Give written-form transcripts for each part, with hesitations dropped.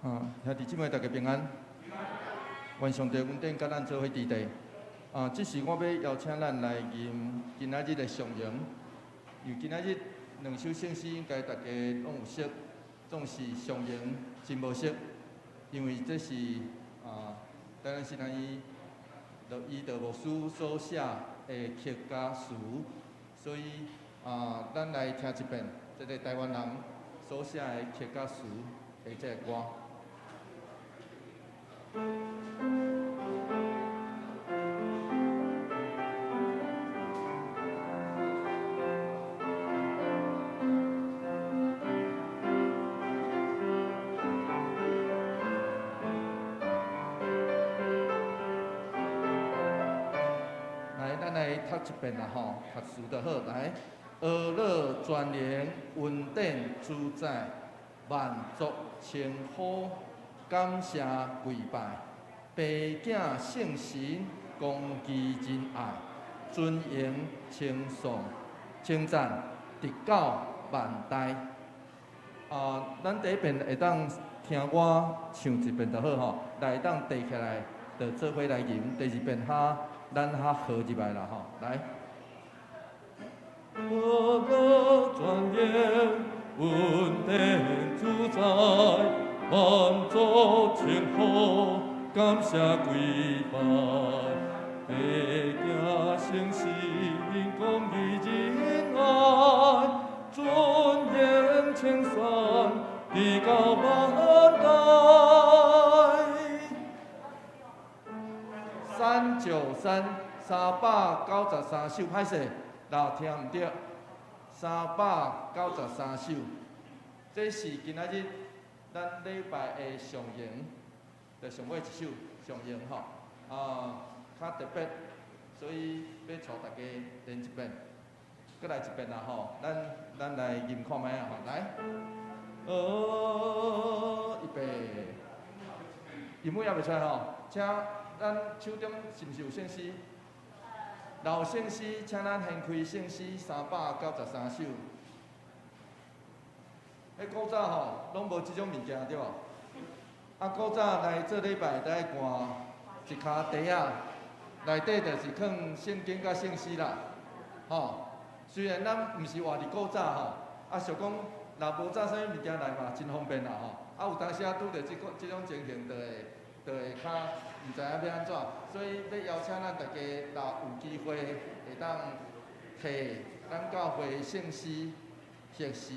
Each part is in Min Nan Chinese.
啊，兄弟姊妹，大家平安。願上帝恩典佮咱做伙佇地。啊，這時我欲邀請咱來吟今仔日的頌詠。因為今仔日兩首聖詩應該大家攏有熟，總是頌詠真無熟，因為這是啊，台南神學院伊德牧師所寫的曲佮詞，所以啊，咱來聽一遍這个台灣人所寫的曲佮詞的這个歌。來，咱來讀一遍啦吼，讀詞就好。來，阿樂全能恩典主宰，萬族稱呼，感謝跪拜，父子聖神公義仁愛，尊榮稱頌稱讚，直到萬代。啊，咱第一遍會當聽我唱一遍就好吼，來會當提起來，就做伙來吟。第二遍哈，咱較合入來啦吼，來。阿樂全能恩典主宰，萬族稱呼，感謝跪拜，父子聖神公義仁愛，尊榮稱讚，直到萬代。 393，393首，歹勢，老聽毋著。393首，這是今仔日咱禮拜的頌詠，就上尾一首頌詠吼，啊，較特別，所以欲帶大家練一遍，閣來一遍啦吼，咱咱來吟看覓啊吼，來，哦，預備，吟尾猶袂出來吼，請咱手中是毋是有聖詩？若有聖詩，請咱掀開聖詩393首。彼古早吼，攏無這種物件對無？啊，古早來做禮拜，都愛換一跤袋仔，內底就是囥聖經佮聖詩啦，吼。雖然咱毋是活佇古早吼，啊，想講若無紮啥物物件來嘛，真方便啦吼。啊，有當時啊拄著這個這種情形，就會較毋知影欲按怎，所以欲邀請咱大家，若有機會會當提咱教會聖詩，或是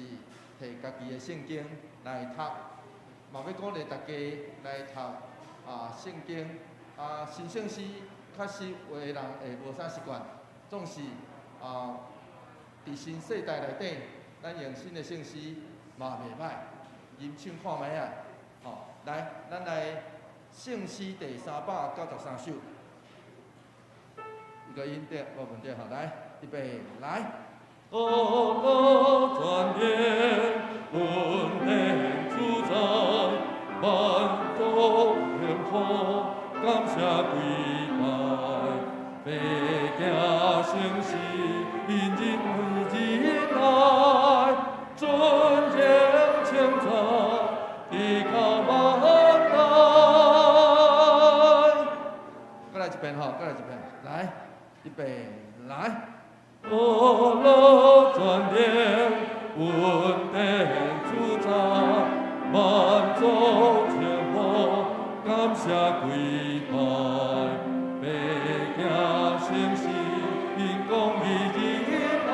提家己的聖經來讀，嘛欲鼓勵大家來讀啊聖經啊新聖詩，確實有的人會無啥習慣，總是啊佇新世代內底，咱用新的聖詩嘛袂歹，吟唱看覓啊，吼，來，咱來聖詩第393首，一個音調無問題吼，來，預備，來。阿樂全能，恩典主宰，萬族天父，感謝跪拜，白行聖詩，因仁仁愛，尊榮稱讚，直到萬代。閣來一遍吼，閣來一遍，來，預備，來。阿樂全能，恩典主宰，萬族天父，感謝跪拜，白行聖詩，因公義仁愛，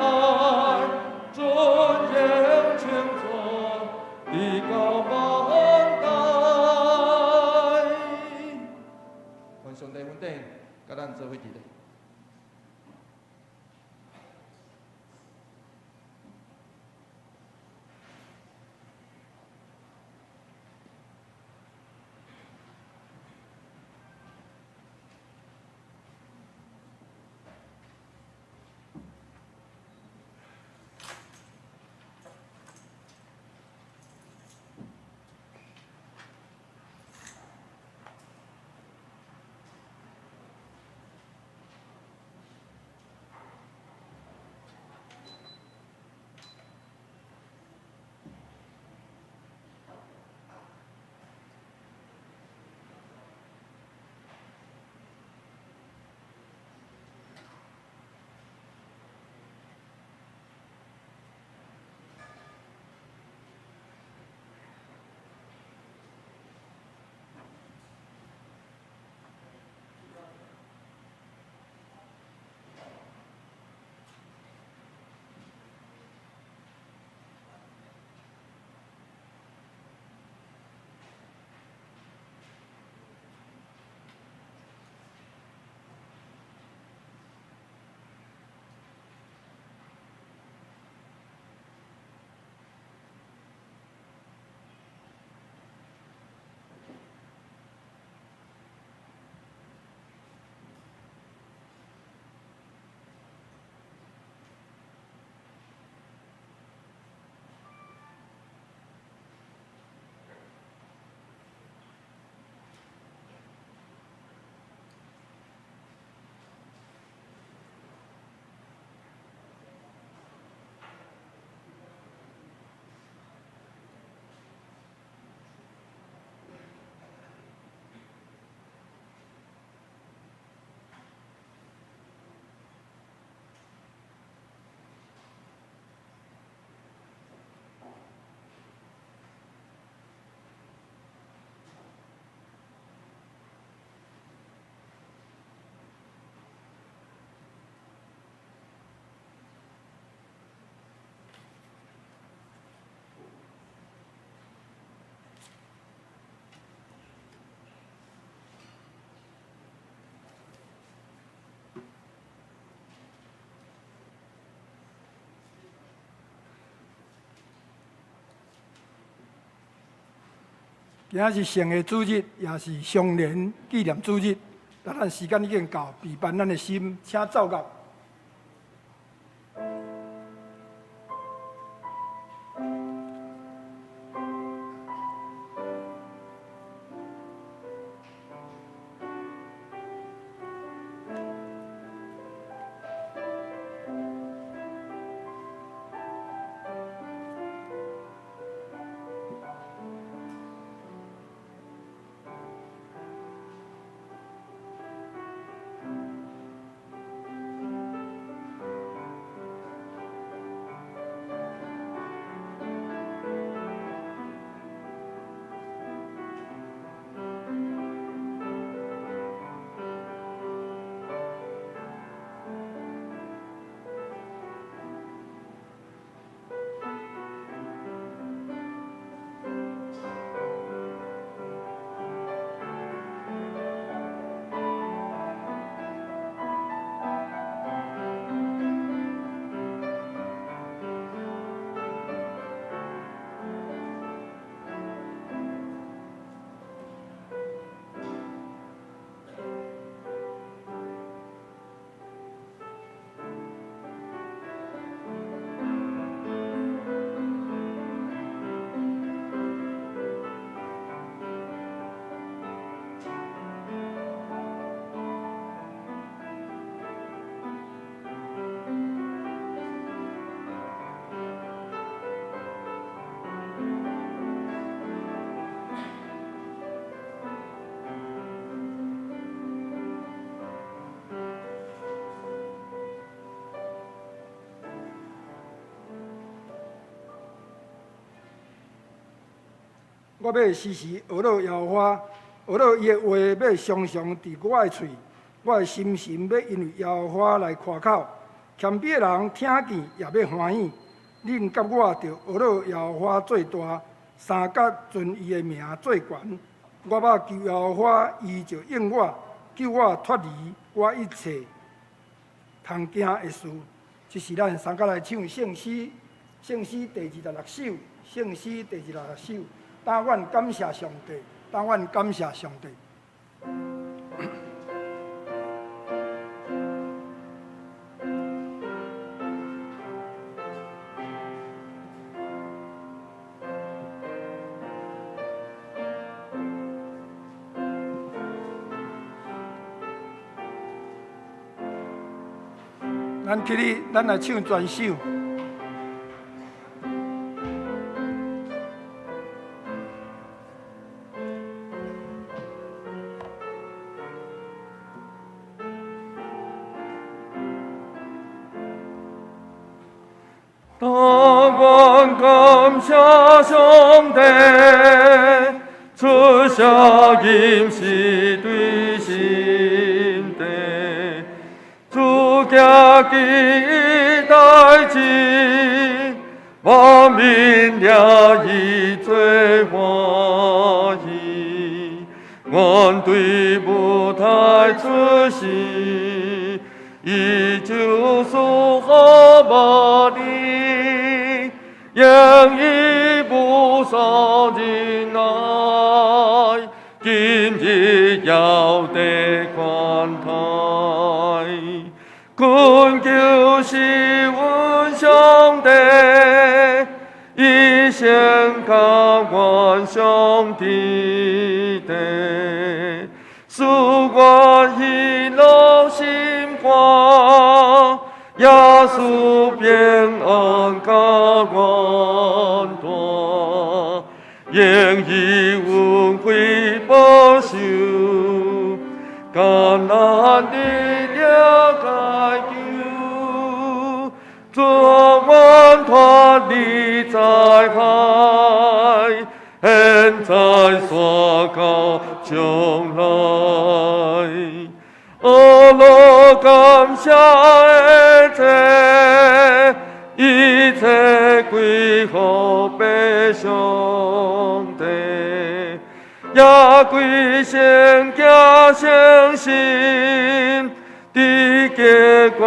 尊榮稱讚，直到萬代。願上帝恩典，佮咱做伙佇咧。今仔是聖的主日，也是雙連紀念主日。但咱時間已經到，備辦咱的心，請奏樂。我欲時時呵咾耶和華，呵咾伊的話欲常常佇我的喙，我的心神欲因為耶和華來誇口。謙卑的人聽見也欲歡喜。恁佮我著呵咾耶和華做大，相佮尊伊的名做懸。我捌求耶和華，伊就應我，救我脫離我一切通驚的事。這是咱相佮來唱聖詩，聖詩第26首，聖詩第26首。但願感謝上帝，但願感謝上帝。咱起立，咱來唱全首。但願感謝上帝，出聲音是對心底，主行奇異代誌，萬民掠伊做歡喜。願對舞台出世，伊就賜予萬民，用伊無上仁愛，今日猶得寬待。困求是阮上帝，伊先佮阮相佇地，使我喜樂心肝，耶穌平安佮阮住，用伊恩惠保守，艱難的了解救，助阮脫離災害，現在煞到將來。呵咾感謝的祭，一切歸予父上帝，也歸聖子聖神，佇加懸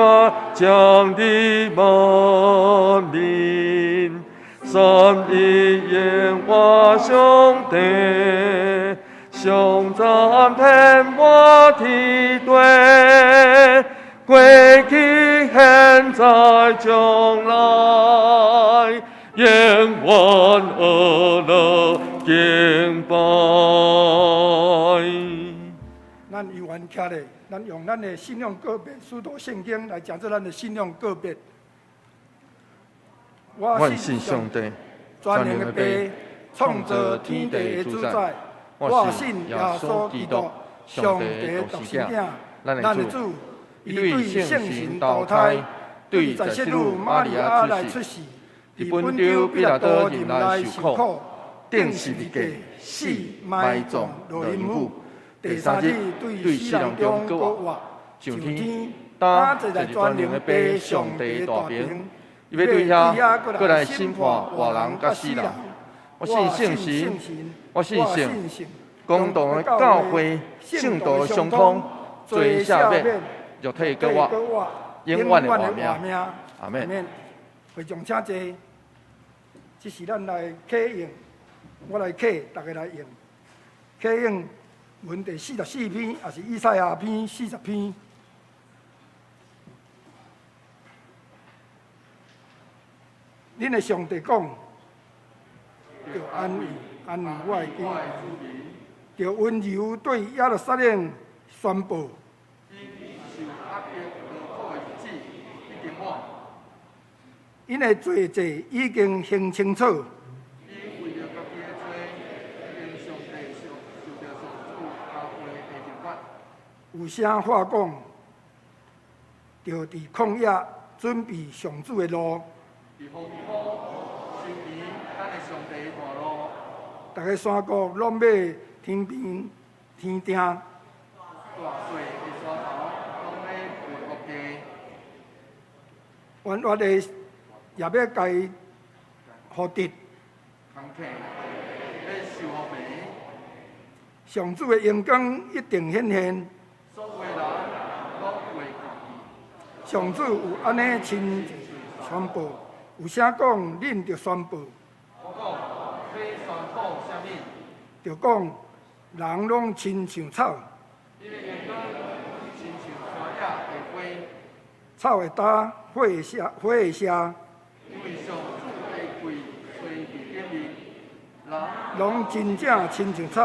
將臨萬民，三一耶和華上帝，頌讚遍滿天地，過去、現在、將來，永遠呵咾敬拜。咱猶原徛咧，咱用咱的信仰告白，使徒聖經來講做咱的信仰告白。我信上帝，全能的父，創造天地的主宰。我信耶穌基督，上帝的獨生子，咱的主。伊對聖神投胎，對在聖女瑪利亞來出世，佇本丟彼拉多任內受苦，釘十字架，死埋葬落陰府，第三日對死人中閣活，上天，擔坐在全能的父上帝大爿，伊欲對遐閣來審判活人佮死人。我信聖神，我信聖公同的教會，聖徒的相通，罪赦免，肉體閣活，永遠的活命。阿們。會眾請坐，這是咱來啟用，我來啟，大家來用。啟用文第44篇，也是以賽亞篇40篇。恁的上帝講，著安慰安慰我的子民，著溫柔對耶路撒冷宣布。𪜶的罪債已經還清楚。有聲話講，著佇曠野準備上主的路。佇風雨修平咱的上帝大路。逐个山谷攏欲天平天定。大細的山頭攏欲培沃地。彎彎的也欲共予直。空地欲修予平。上主的榮光一定顯現。所有人攏會看見。上主有按呢親嘴宣布，有聲講，恁著宣布。我講，欲宣布啥物？著講，人攏親像草。伊的榮光親像山野的花。草會焦，花會謝，花會謝。因為上主的氣吹佇頂面，人攏真正親像草，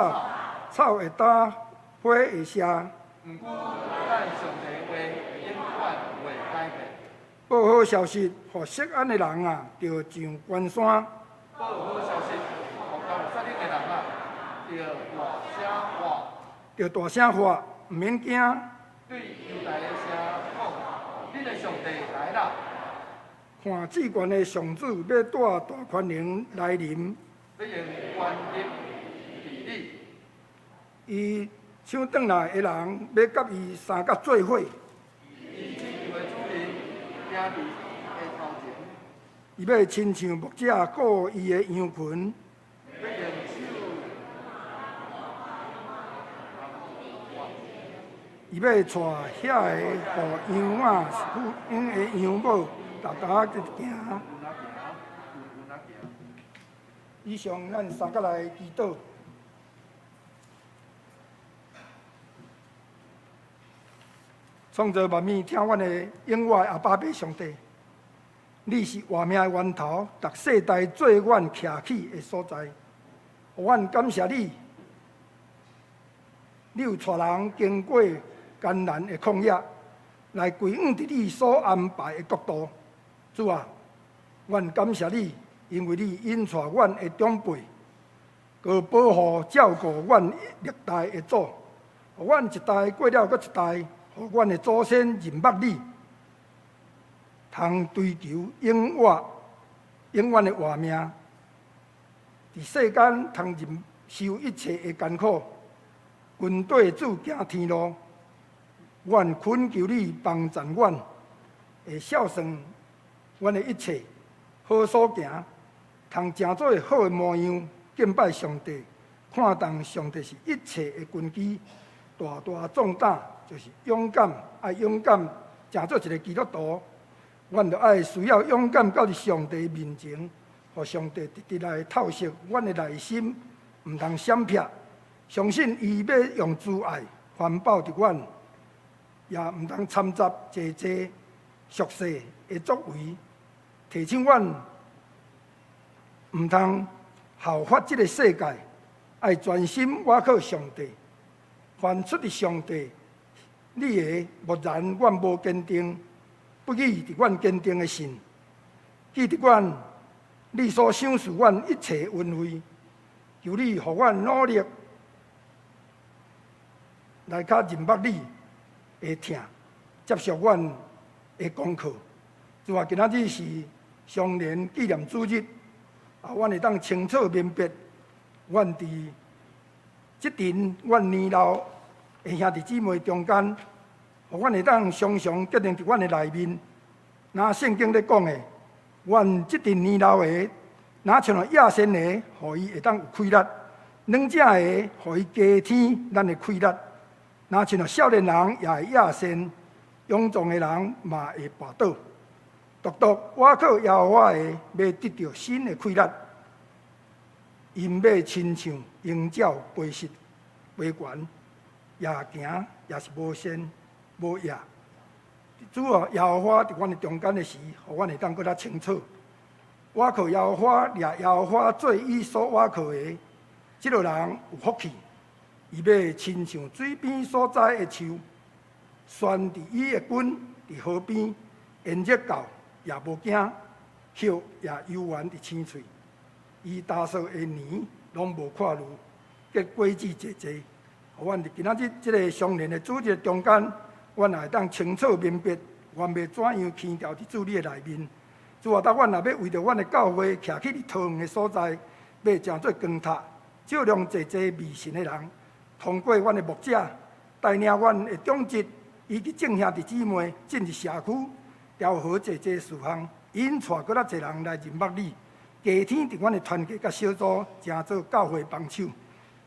草會焦，花會謝。毋過，咱上帝話永遠袂改變。報好消息，予錫安的人啊，著上懸山。報好消息，予耶路撒冷的人啊，著大聲喊。著大聲喊，毋免驚。對猶大的城講，恁的上帝來啦！看至懸的上主欲帶大權能來臨。欲用權力治理。伊搶轉來的人欲佮伊相佮做伙。伊拯救的主人行佇伊頭前。伊欲親像牧者顧伊的羊群。欲用手。伊欲帶遐个予羊仔、羊的羊母沓沓仔行。以上，咱三个來祈禱。創造萬物、聽阮的永活的阿爸父上帝，你是活命的源頭，逐世代做阮徛起的所在。予阮感謝你，你有帶人經過艱難的曠野，來歸向佇你所安排的國度。主啊，阮感謝你，因為你引帶阮的長輩，閣保護照顧阮歷代的祖，予阮一代過了閣一代，予阮的祖先認捌你，通追求永活、永遠的活命。佇世間通忍受一切的艱苦，跟綴主行天路。阮懇求你幫贊阮，會孝順阮的一切好所行，通成做好的模樣，敬拜上帝，看重上帝是一切的根基。大大壯膽，就是勇敢，愛勇敢，成做一個基督徒，阮著愛需要勇敢到佇上帝面前，予上帝直直來透視阮的內心，毋通閃避，相信伊欲用慈愛環抱著阮，也毋通摻雜濟濟俗世的作為，提醒阮毋通效法這个世界，愛專心倚靠上帝。凡出佇上帝，你的默然阮無堅定，不擬佇阮堅定的信，記得阮你所賞賜阮一切恩惠，求你予阮努力來較認捌你的疼，接受阮的功課。主啊，今仔日是雙連紀念主日，啊，阮會當清楚明白，阮佇這陣阮年老的兄弟姊妹中間，予阮會當常常決定佇阮的內面，若聖經咧講的，阮這陣年老的，若像野鉎的，予伊會當有氣力；軟者的，予伊加添咱的氣力。若像少年人也會野鉎，勇壯的人嘛會跋倒。獨獨倚靠耶和華的，欲得著新的氣力。𪜶欲親像鷹鳥飛實飛懸，也行也是無鉎無野。主啊，耶和華佇阮的中間的時，予阮會當閣較清楚。倚靠耶和華，掠耶和華做伊所倚靠的，這個人有福氣。伊欲親像水邊所栽的樹，懸佇伊的根佇河邊，炎熱到也無驚，葉也猶原佇青翠。伊焦燥的年攏無看慮，結果子濟濟。予阮佇今仔日這个雙連的主日中間，阮也會當清楚明白，阮欲怎樣牽牢佇主你的內面。主啊，當阮若欲為著阮的教會徛起佇桃園的所在，欲成做光塔，照亮濟濟迷信的人。通過阮的牧者帶領阮的長執以及眾兄弟姊妹進入社區，調和濟濟事項，𪜶帶閣較濟人來認捌你。加添佇阮的團結佮小組，成做教會幫手，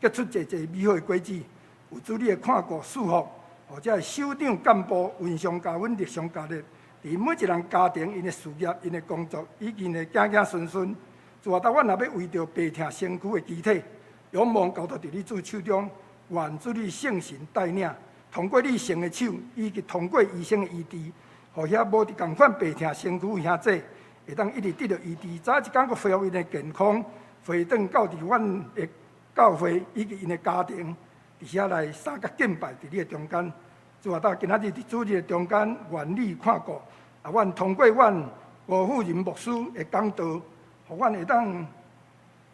結出濟濟美好的果子。有主你的看顧賜福，予遮的首長幹部雲上加恩，力上加力。佇每一人家庭、𪜶的事業、𪜶的工作，以及𪜶的子子孫孫，主啊，當阮若欲為著病疼身軀的肢體，仰望交託佇你主手中，願主你聖神帶領，通過你聖的手，以及通過醫生的醫治，予遐無佇仝款病疼身軀的兄弟，會當一直得著醫治，早一工閣恢復𪜶的健康，回轉到佇阮的教會以及𪜶的家庭，佇遐來相佮敬拜佇你的中間。主啊，到今仔日佇主日的中間，願你看顧，啊，阮通過阮吳富仁牧師的講道，予阮會當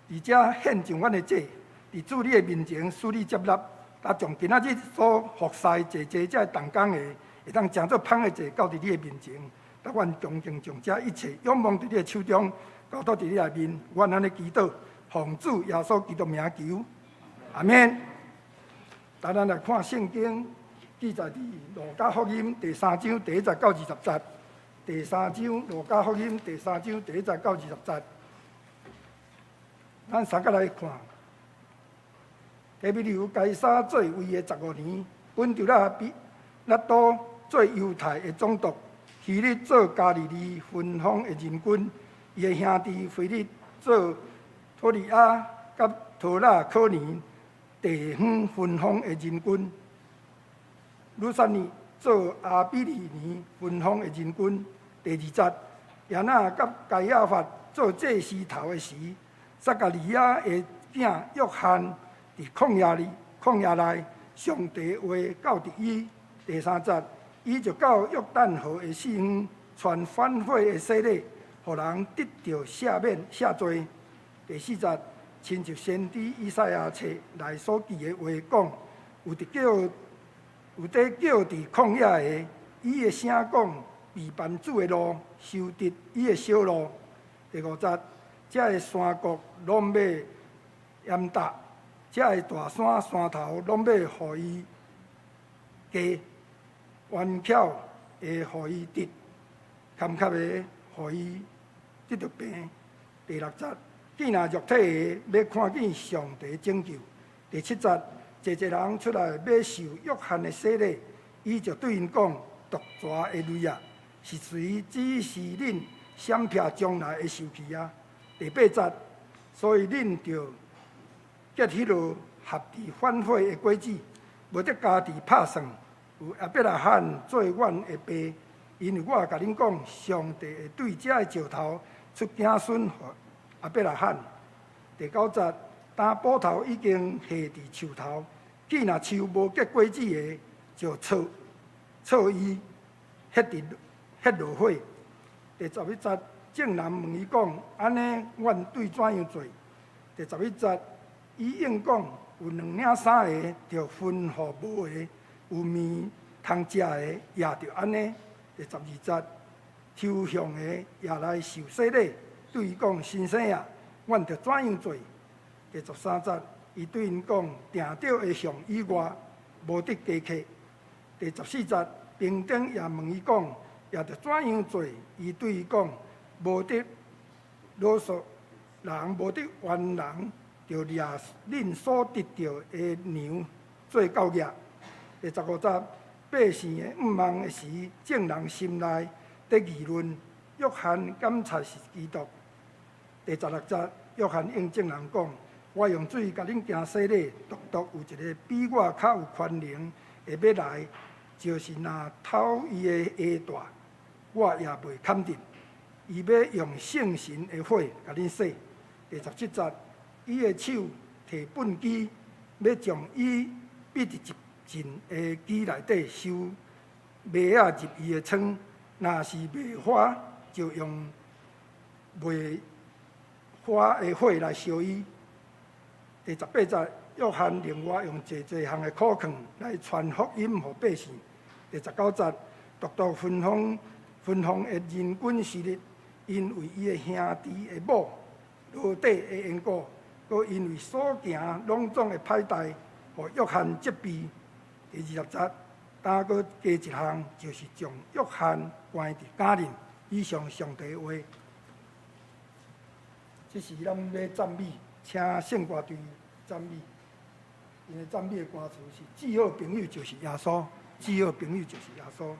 佇遮獻上阮的祭，佇主你的面前使你接納，啊，將今仔日所服侍濟濟遮同工的，會當成做芳的祭，交佇你的面前。啊，阮恭敬將這一切仰望佇你的手中，交託佇你內面，阮按呢祈禱，奉主耶穌基督名求，阿們。當咱來看聖經記載佇路加福音第三章第一節到20節。第三章路加福音第三章第一節到20節，咱三個來看。提庇哩該撒做位的15年，本丟拉彼拉多做猶太的總督，希律做加利利分封的人君，伊的兄弟腓力做以土利亞佮特拉可尼地方分封的人君，呂撒尼做亞比利尼分封的人君。第二節，亞那佮該亞法做祭司頭的時，撒迦利亞的囝約翰佇曠野裡，曠野內，上帝話到佇伊。第三節，伊就到約旦河的四方，傳反悔的洗禮，予人得著赦免赦罪。第四節，親像先知以賽亞冊內所記的話講，有佇叫佇曠野的，以的聲講，預辦主的路，修直伊的小路。第五節，遮的山谷攏欲淹踏，遮的大山山頭攏欲予伊低，彎曲的予伊直，坎坷的予伊得著平。第六節，見若肉體的欲看見上帝拯救。第七節，濟濟人出來欲受約翰的洗禮，伊就對𪜶講：毒蛇的類啊，是誰指示恁閃避將來的受氣啊？第八節，所以恁著結彼落合佇反悔的果子，無得家己拍算。有亞伯拉罕做阮的爸，因為我共恁講，上帝會對這个石頭出子孫予亞伯拉罕。第九節，當斧頭已經下佇樹頭，見若樹無結果子的，就鑿鑿伊，彼佇落火。第十一節，眾人問伊講：按呢，阮對怎樣做？第十一節，伊應講：有兩領衫的，就分予無的；有麵通食的，也著按呢。第十二節，抽象的也來受洗禮，對伊講：先生啊，阮著怎樣做？第十三節，伊對𪜶講：定著的項以外，無得加課。第十四節，兵丁也問伊講：也著怎樣做？伊對伊講：無得勒索人，無得冤人，著掠恁所得著的糧做教業。第十五節，百姓的向望的時，眾人心內佇議論約翰敢才是基督。第十六節，約翰應眾人講：我用水共恁行洗禮，獨獨有一个比我較有權能的欲來，就是若脫伊的鞋帶，我也袂堪得。伊欲用聖神的火共恁洗。第十七節，伊的手提畚箕，欲將伊覕佇一陣的機內底收麥仔入伊的倉，若是麥花，就用麥花的火來燒伊。第十八節，約翰另外用濟濟項的苦勸來傳福音予百姓。第十九節，獨獨分封的人君希律，因為伊的兄弟的某羅底的緣故，閣因為所行攏總的歹代，予約翰責備。第20節，今閣加一項，就是將約翰關佇監裡。以上上帝話。這時咱欲讚美，請聖歌隊讚美。𪜶的讚美的歌詞是：至好朋友就是耶穌，至好朋友就是耶穌。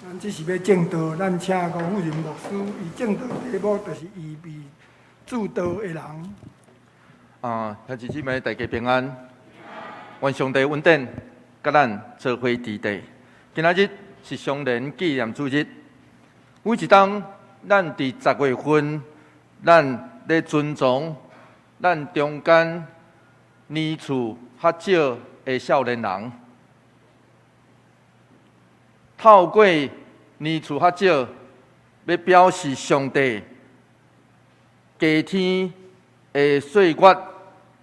咱這是欲證道，咱請吳富仁牧師，伊證道題目就是預備主道的人。啊，兄弟姊妹，大家平安。願上帝恩典，佮咱做伙佇地。今仔日是雙連紀念主日。每一冬，咱佇10月份，咱咧尊重咱中間年次較少的少年人。透過年次較少，欲表示上帝加添的歲月，佇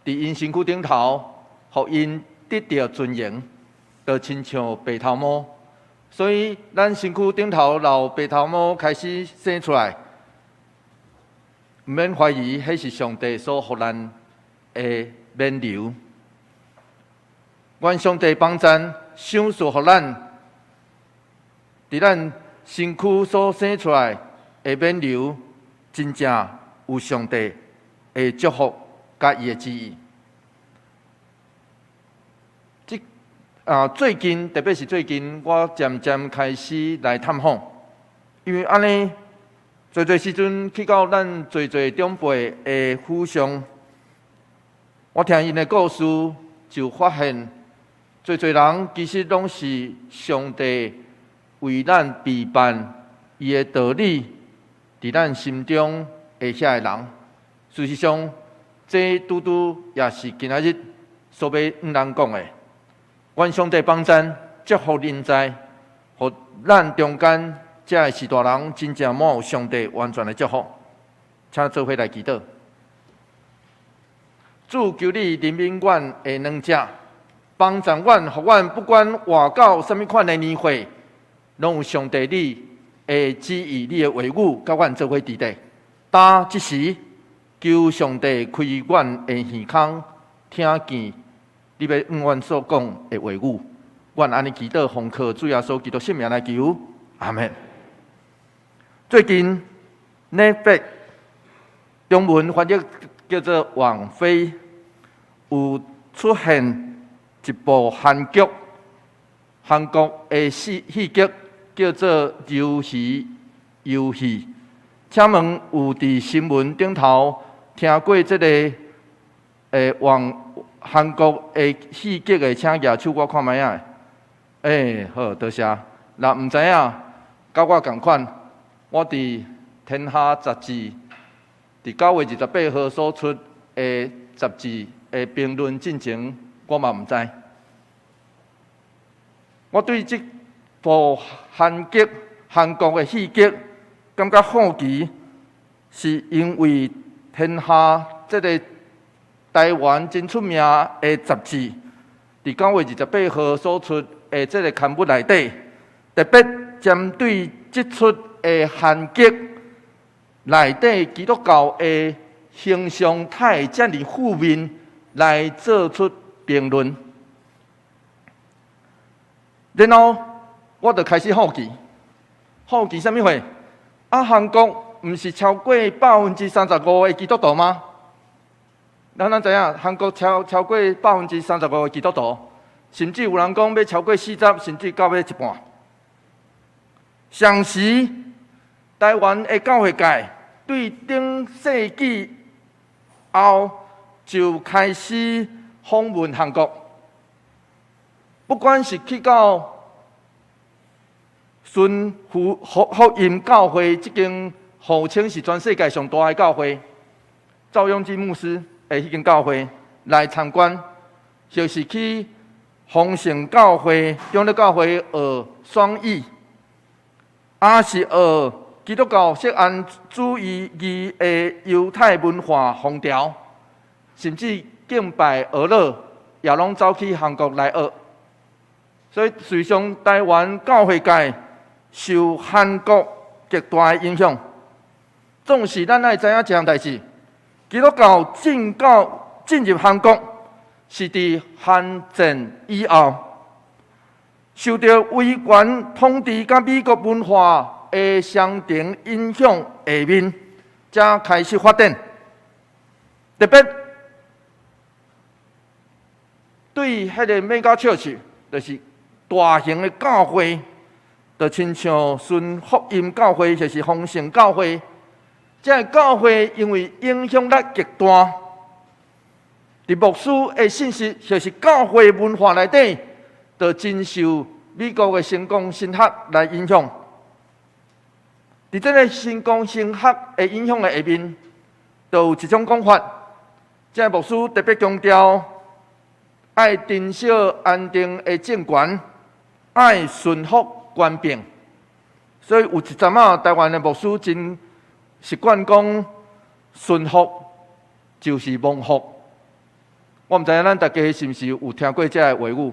𪜶身軀頂頭，予𪜶得著尊榮，就親像白頭毛。所以咱身軀頂頭老白頭毛開始生出來，毋免懷疑，彼是上帝所予咱的勉勵。願上帝幫贊，賞賜予咱，佇咱身軀所生出來的勉勵，真正有上帝的祝福佮伊的旨意。這啊，最近特別是最近，我漸漸開始來探訪，因為按呢，濟濟時陣去到咱濟濟長輩的府上，我聽𪜶的故事，就發現濟濟人其實攏是上帝為咱備辦伊的道理，佇咱心中的遐个人。事實上，這拄拄也是今仔日所欲向咱講的。願上帝幫贊，祝福臨在，予咱中間這个序大人真正滿有上帝完全的祝福。請做伙來祈禱。主，求你憐憫阮的軟弱，幫助阮，予阮不管活到啥物款的年歲，攏有上帝你的旨意、你的話語，佮阮做伙佇咧。當這時，求上帝開阮的耳孔，聽見你欲向阮所講的話語。阮按呢祈禱，奉靠主耶穌基督聖名來求，阿門。最近，Netflix 中文翻譯叫做網飛，有出現一部韓劇，韓國的戲戲劇叫做《魷魚遊戲》。請問有佇新聞頂頭聽過這个網韓國的戲劇的，請舉手我看覓仔。好，多謝。若毋知影，佮我仝款，我佇《天下雜誌》佇9月28號所出的雜誌的評論進前，我嘛毋知。我對這部韓劇、韓國的戲劇感覺好奇，是因為《天下》這个台灣真出名的雜誌，佇9月28號所出的這个刊物內底，特別針對這齣的韓劇內底基督教的形象太遮爾負面，來做出評論。然後我就開始好奇，好奇啥物貨？啊，韓國毋是超過35%的基督徒嗎？咱知影，韓國超過35%的基督徒，甚至有人講欲超過40，甚至到尾一半。同時，台灣的教會界對頂世紀後就開始訪問韓國，不管是去到順福福音教會這間號稱是全世界上大的教會，趙永基牧師的彼間教會來參觀，就是去豐盛教會、長老教會學雙語，抑是學基督教錫安主義的猶太文化風潮，甚至敬拜阿剌，也攏走去韓國來學。所以，事實上，台灣教會界受韓國極大的影響。總是咱愛知影一項代誌，基督教進入韓國是佇韓戰以後，受著威權統治佮美國文化的雙重影響下面，才開始發展。特別對彼个 mega church，就是大型的教會，就親像順福音教會，就是豐盛教會。這个教會因為影響力極大，佇牧師的信息，就是教會文化內底，就真受美國的成功神學來影響。佇這个成功神學的影響的下面，就有一種講法，這个牧師特別強調，愛珍惜安定的政權，愛順服權柄。所以有一陣仔，台灣的牧師真習慣講順服就是蒙福。我毋知影咱大家是毋是有聽過這个話語？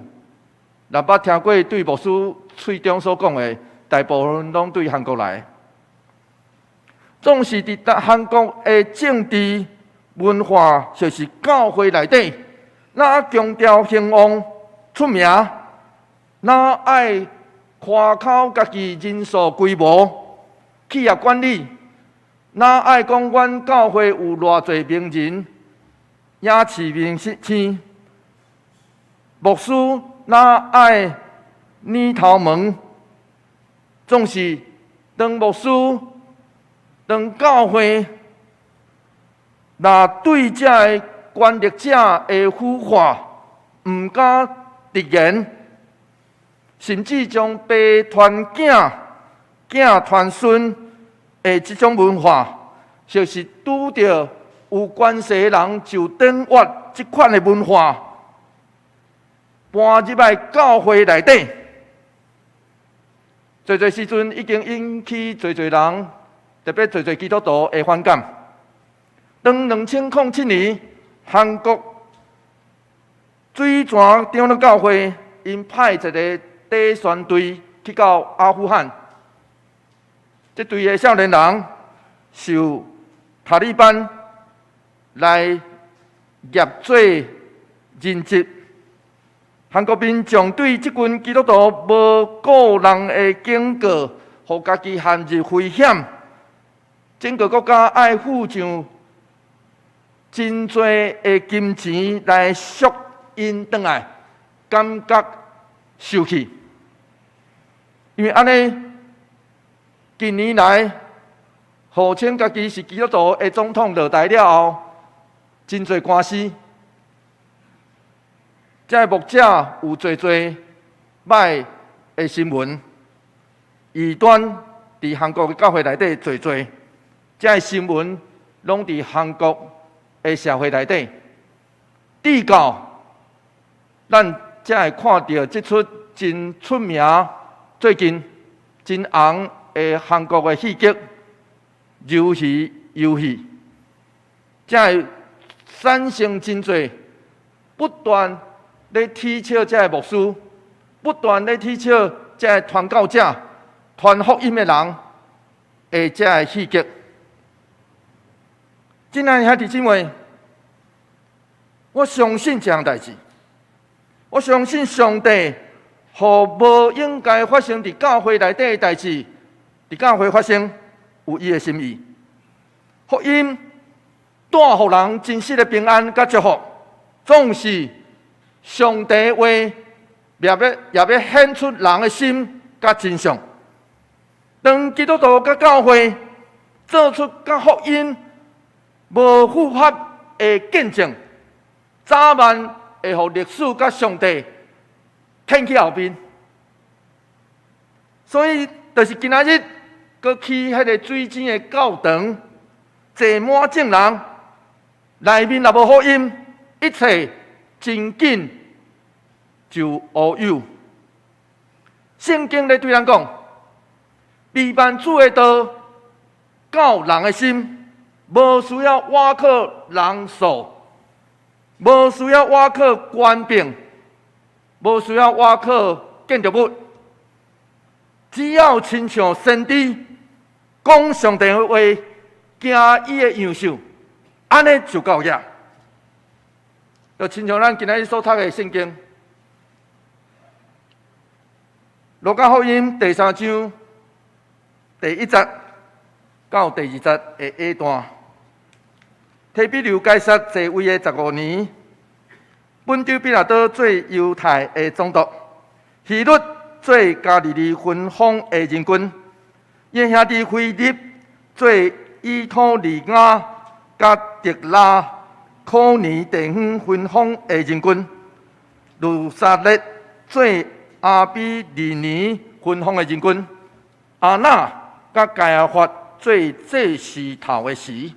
若捌聽過，對牧師喙中所講的，大部分攏對韓國來。總是佇韓國的政治文化，就是教會內底，若強調興旺出名，若愛誇口家己人數規模、企業管理，若愛講阮教會有偌濟名人、影視明星、牧師，若愛擰頭毛，總是當牧師、當教會，若對這个權力者的腐化，毋敢直言，甚至將爸傳囝、囝傳孫的這種文化，就是拄著有關係的人就頂越這款的文化，搬入來教會內底，濟濟時陣已經引起濟濟人，特別濟濟基督徒的反感。當2007年，韓國水泉長老教會𪜶派一個短宣隊去到阿富汗，這隊的少年人受塔利班來挾做人質。韓國民眾對這群基督徒無顧人的警告，予家己陷入危險。整個國家愛付上真濟的金錢來贖𪜶轉來，感覺受氣。因為按呢，近年來號稱家己是基督徒的總統落台了後，真濟官司。這个牧者有濟濟歹的新聞，異端佇韓國的教會內底濟濟，這个新聞攏佇韓國的社會內底。直到咱才會看著這齣真出名、最近真紅的韓國的戲劇《魷魚遊戲》，才會產生真濟不斷咧恥笑這个牧師，不斷咧恥笑這个傳教者、傳福音的人的這个戲劇。親愛兄弟姊妹，我相信這項代誌，我相信上帝予無應該發生佇教會內底的代誌，佇教會發生有伊的心意。福音帶予人真實的平安佮祝福，總是上帝話也欲顯出人的心佮真相。當基督徒佮教會做出佮福音無符合的見證，早晚會予歷史佮上帝牽去後面。所以，就是今仔日閣起彼个水井的教堂，坐滿眾人，內面若無福音，一切真緊就烏有。聖經咧對咱講，美萬主的道到人的心，無需要倚靠人數，無需要倚靠權柄，無需要倚靠建築物，只要親像先知講上帝的話，行伊的樣式，按呢就夠額。就親像咱今仔日所讀的聖經，《路加福音》第三章第一節到第二節的下段，提庇留該撒在位的十五年，本丟彼拉多做猶太的總督，希律做加利利分封的人君，伊兄弟腓力做以土利亞佮特拉可尼地方分封的人君，呂撒列做亞比利尼分封的人君，亞那佮該亞法做祭司頭的時，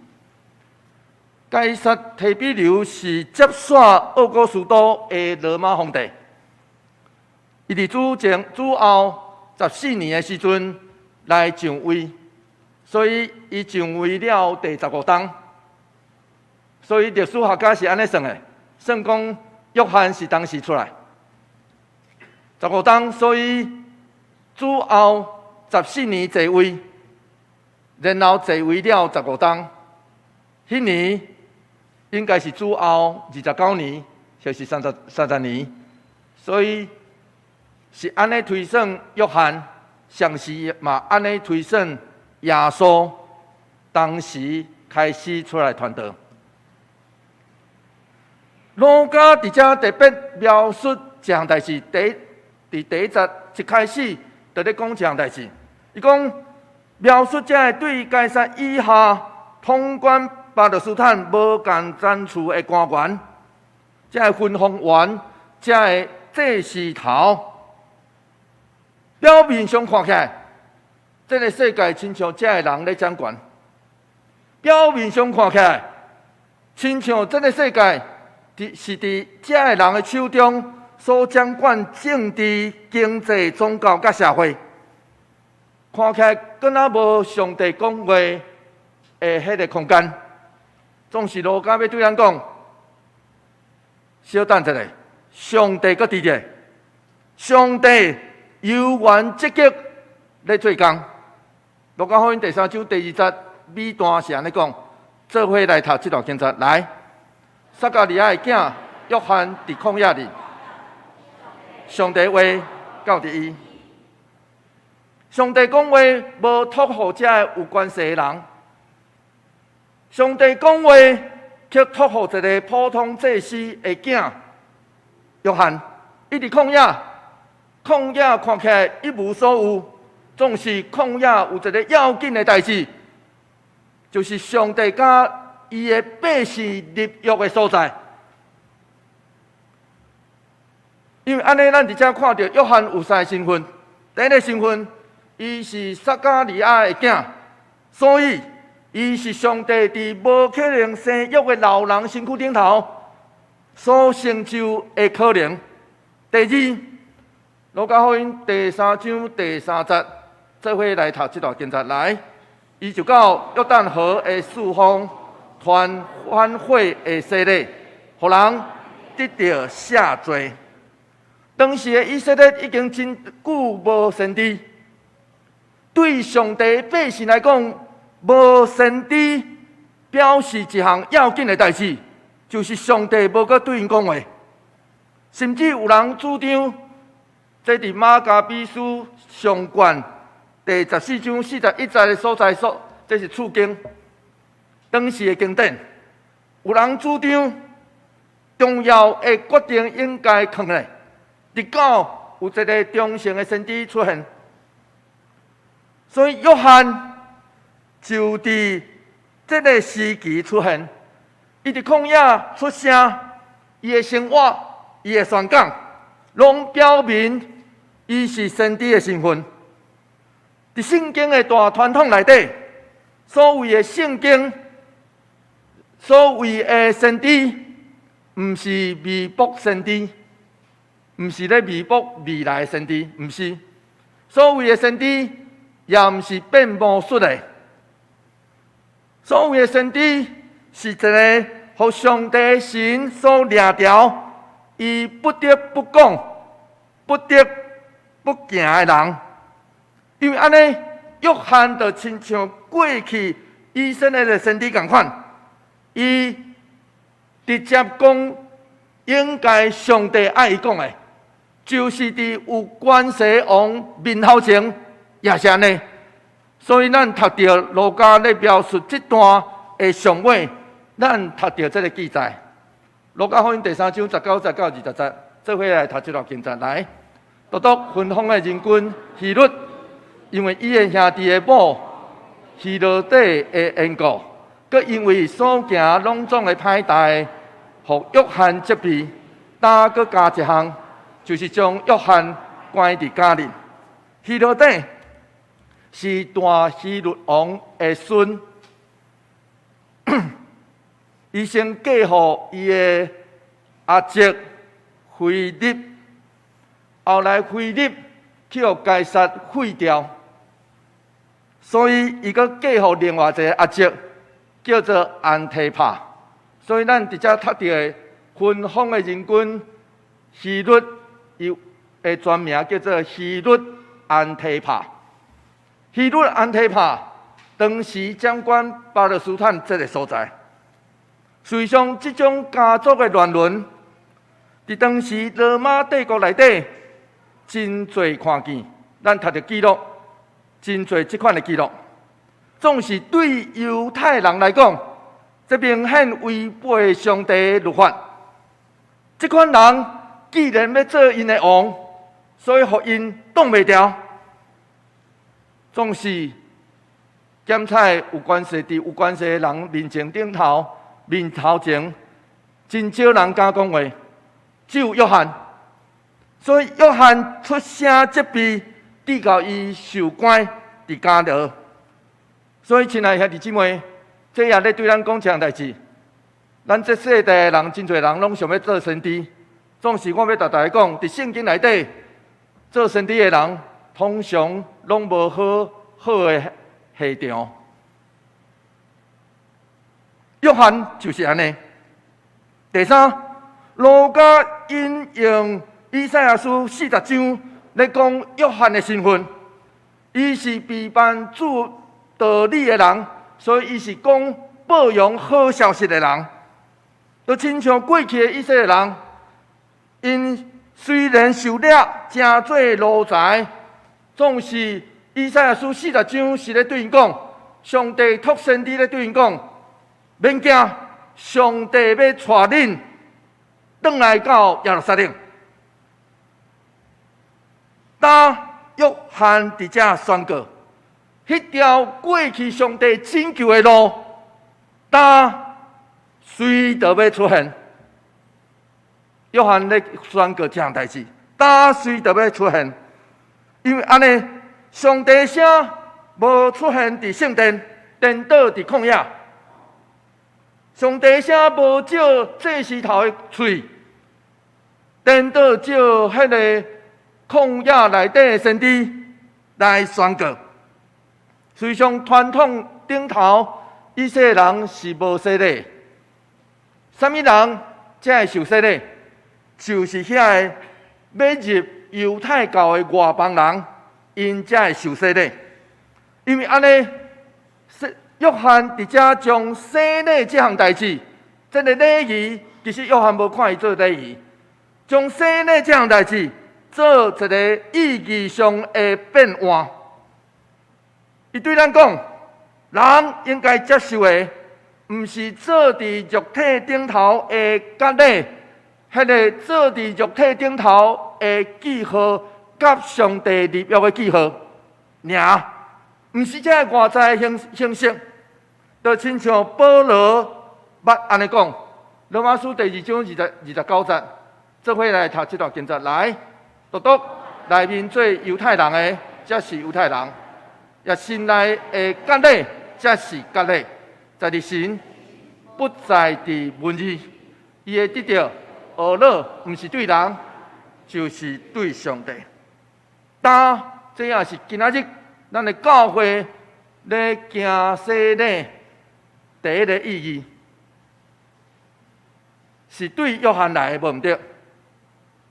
該撒提庇留是接續奧古斯都的羅馬皇帝。伊佇主前主後14年的時陣來上位，所以伊上位了第十五冬。所以歷史學家是按呢算的，算講約翰是當時出來十五冬，所以主後14年坐位，然後坐位了15冬。彼年應該是主後29年，就是30年，所以是按呢推算約翰，同時嘛按呢推算耶穌當時開始出來傳道。路加佇遮特別描述這項代誌，佇第一節一開始就咧講這項代誌。伊講描述這个對該撒以下統管巴勒斯坦無仝層次的官員，這个分封員，這个祭司頭，表面上看起來，這个世界親像這个人咧掌權；表面上看起來，親像這个世界是佇這个人的手中所掌管政治、經濟、宗教佮社會，看起來敢若無上帝講話的彼个空間。總是路加欲對咱講，小等一下，上帝閣佇遮，上帝猶原積極咧做工。路加福音第三章第二節尾段是按呢講，做伙來讀這段經節來。撒迦利亞的囝約翰佇曠野裡，上帝話交佇伊。上帝講話無託予這个有權勢的人，上帝講話卻託予一个普通祭司的囝約翰。伊佇曠野，曠野看起來一無所有，總是曠野有一个要緊的代誌，就是上帝佮伊的百姓立約的所在。因為按呢，咱佇遮看著約翰有三个身份。第一个身份，伊是撒迦利亞的囝，所以伊是上帝佇無可能生育的老人身軀頂頭所成就的可能。第二，路加福音第三章第三節，做伙來讀這段經節來，伊就到約旦河的四方傳反悔的洗禮，予人得著赦罪。當時的以色列已經真久無先知，對上帝百姓來講，無先知表示一項要緊的代誌，就是上帝無閣對𪜶講話。甚至有人主張，這佇馬加比書上卷第14章41節的所在所，這是次經，當時的經典。有人主張，重要的決定應該囥咧，直到有一个忠誠的先知出現。所以約翰就佇這个時期出現，伊佇曠野出聲，伊的生活、伊的宣講，攏表明伊是先知的身份。佇聖經的大傳統內底，所謂的聖經，所謂的先知，毋是彌卜先知，毋是咧彌卜未來的先知，毋是。所謂的先知，也毋是變魔術的。所謂的先知，是一个予上帝神所掠著，伊不得不講、不得不行的人。因為按呢，約翰就親像過去以色列的先知仝款，伊直接講應該上帝愛伊講的，就是佇有權勢王面頭前也是按呢。所以咱讀著路加咧描述這段的上尾，咱讀著這个記載。路加福音第三章19節到20節，做伙來讀這段經節來。獨獨芬芳的人君希律，因為伊的兄弟的某希羅底的緣故，閣因為所行攏總的歹代，予約翰責備，擔閣加一項，就是將約翰關佇監裡。希羅底是大希律王的孫，伊先嫁予伊的阿叔腓力，後來腓力去予該撒廢掉，所以伊閣嫁予另外一个阿叔，叫做安提帕。所以咱佇遮讀著的芬芳的人君希律，伊的全名叫做希律安提帕。希律安提帕當時掌管巴勒斯坦這个所在。事實上，這種家族的亂倫，佇當時羅馬帝國內底真濟看見，咱讀著記錄，真濟這款的記錄。總是對猶太人來講，這明顯違背上帝律法。這款人既然欲做𪜶的王，所以予𪜶擋袂牢。總是檢採有關係，佇有關係的人面前頂頭、面頭前，真少人敢講話，只有約翰。所以約翰出聲責備，直到伊受關佇監牢。所以，親愛兄弟姊妹，這也咧對咱講一項代誌。咱這世代的人，真濟人攏想欲做先知。總是我欲逐大家講，佇聖經內底做先知的人，通常攏無好好的下場。約翰就是按呢。第三，路加引用以賽亞書40章咧講約翰的身份，伊是備辦主道理的人，所以伊是講報揚好消息的人。就親像過去的以色列人，𪜶雖然受掠成做奴才，總是以賽亞書四十章是咧對𪜶講，上帝託先知咧對𪜶講，免驚，上帝欲帶恁轉來到耶路撒冷。當約翰佇遮宣告，彼條過去上帝拯救的路，當隨著欲出現。約翰咧宣告這項代誌，當隨著欲出現，因為按呢，上帝聲無出現佇聖殿，顛倒佇曠野。上帝聲無照祭司頭的喙，顛倒照彼个曠野內底的先知來宣告。事實上，傳統頂頭以色列人是無洗禮，啥物人才會受洗禮？就是遐个欲入猶太教的外邦人，𪜶才會受洗禮。因為按呢，約翰佇遮將洗禮這項代誌，這个禮儀其實約翰無看伊做禮儀，將洗禮這項代誌做一个意義上的變換。伊對咱講，人應該接受的，毋是做佇肉體頂頭的割禮，彼个做佇肉體頂頭的記號，佮上帝立約的記號，爾，毋是這个外在形式，就親像保羅捌按呢講，羅馬書第二章29節，做伙來讀這段經節來，讀讀內面做猶太人的，才是猶太人；也身內的割禮，才是割禮。在佇神，不在佇文字，伊會得著呵咾，毋是對人，就是對上帝。當這也是今仔日咱的教會咧行洗禮第一个意義，是對約翰來的，無毋對。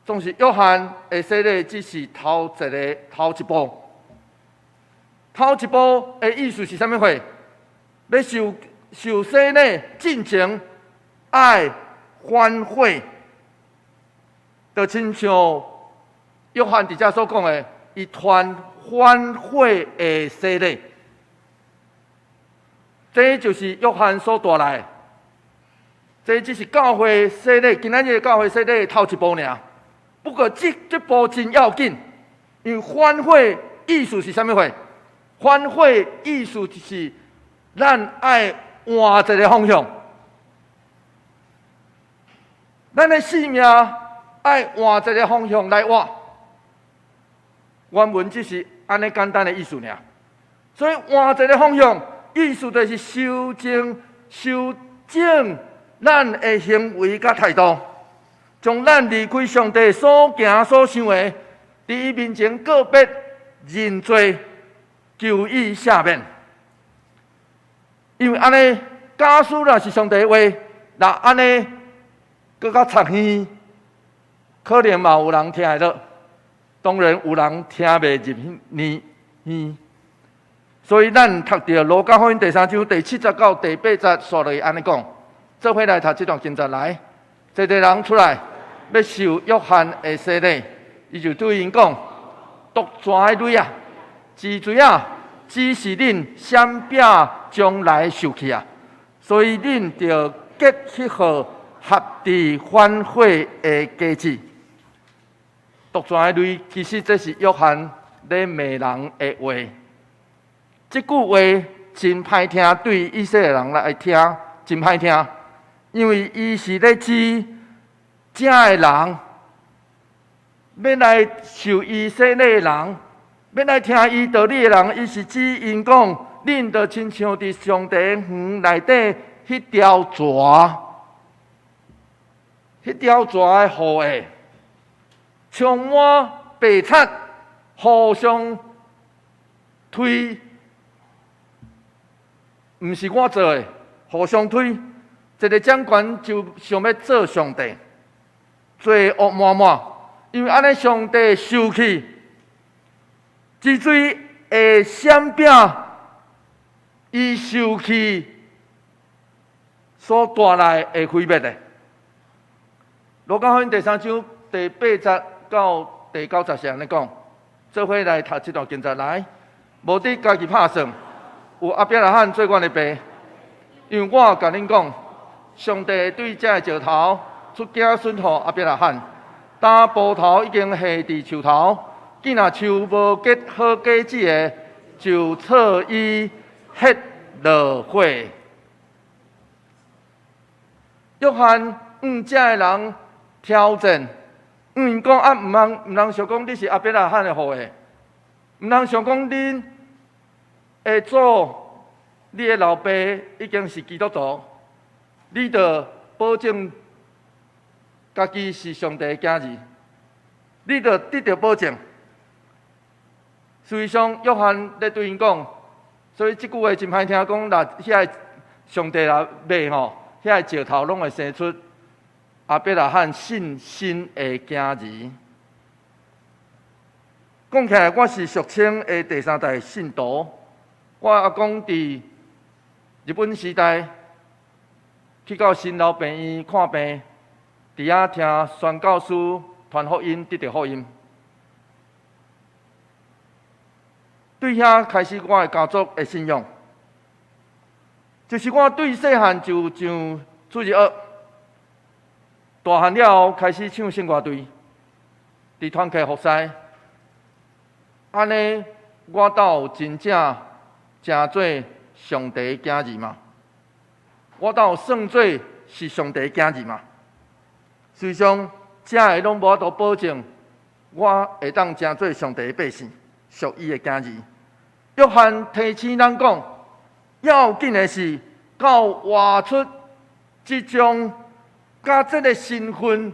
總是約翰的洗禮只是頭一个頭一步，頭一步的意思是啥物貨？欲受洗禮進前愛反悔，就親像約翰佇遮所講的，伊傳反悔的洗禮，這就是約翰所帶來的。這只是教會洗禮，今仔日教會洗禮的頭一步爾。不過這步真要緊，因為反悔意思是啥物貨？反悔意思就是咱愛換一个方向，咱的生命愛換一个方向來活。原文只是按呢簡單的意思爾。所以換一个方向，意思就是修正、修正咱的行為佮態度，將咱離開上帝所行所想的，佇伊面前告別、認罪、求伊赦免。因為按呢，假使若是上帝的話，若按呢，閣較插耳，可能嘛有人聽會落。當然有人聽袂入耳耳。所以咱讀著路加福音第三章第七節到第八節，煞落去按呢講，做伙來讀這段經節來。濟濟人出來欲受約翰的洗禮，伊就對𪜶講：毒蛇的類啊，蛀蛆仔，指示恁閃避將來受氣啊！所以恁著結彼號合致反悔的果子。毒蛇的類，其實這是約翰咧罵人的話。這句話真歹聽，對以色列人來聽真歹聽，因為伊是咧指遮的人，欲來受伊洗禮的人，欲來聽伊道理的人，伊是指𪜶講，恁就親像佇上帝園內底彼條蛇，彼條蛇的後裔，充滿白賊，互相推。毋是我做的，互相推。一个掌權就想欲做上帝，罪惡滿滿。因為按呢，上帝受氣，蛀蛆會閃避伊受氣所帶來的毀滅的。路加福音第三章第八節到第九節是按呢講，做伙來讀這段經節來，無得家己拍算。有亞伯拉罕做阮的爸，因為我共恁講，上帝對這个石頭出子孫予亞伯拉罕，今鋏頭已經下佇樹頭，見若樹無結好果子的，就挫伊彼落火。約翰向遮个人挑戰，向𪜶講啊，毋通想講你是亞伯拉罕的後裔，毋通想講恁的祖，你的老爸已經是基督徒，你著保證家己是上帝的囝兒，你著得著保證。事實上，約翰咧對𪜶講，所以這句話真歹聽，講若遐个上帝若罵吼，遐個石頭攏會生出亞伯拉罕信心的囝兒。講起來，我是俗稱的第三代信徒。我阿公佇日本時代去到新樓病院看病，佇遐聽宣教師傳福音，得著福音。對遐開始，我的家族的信仰，就是我對細漢就上主日學，大漢了後開始唱聖歌隊，佇團契服侍，按呢，我敢有真正成做上帝的囝兒嗎？我敢有算做是上帝的囝兒嗎？事實上，這个攏無法度保證我會當成做上帝的百姓，屬伊的囝兒。約翰提醒咱講，要緊的是，敢有活出這種佮這个身份，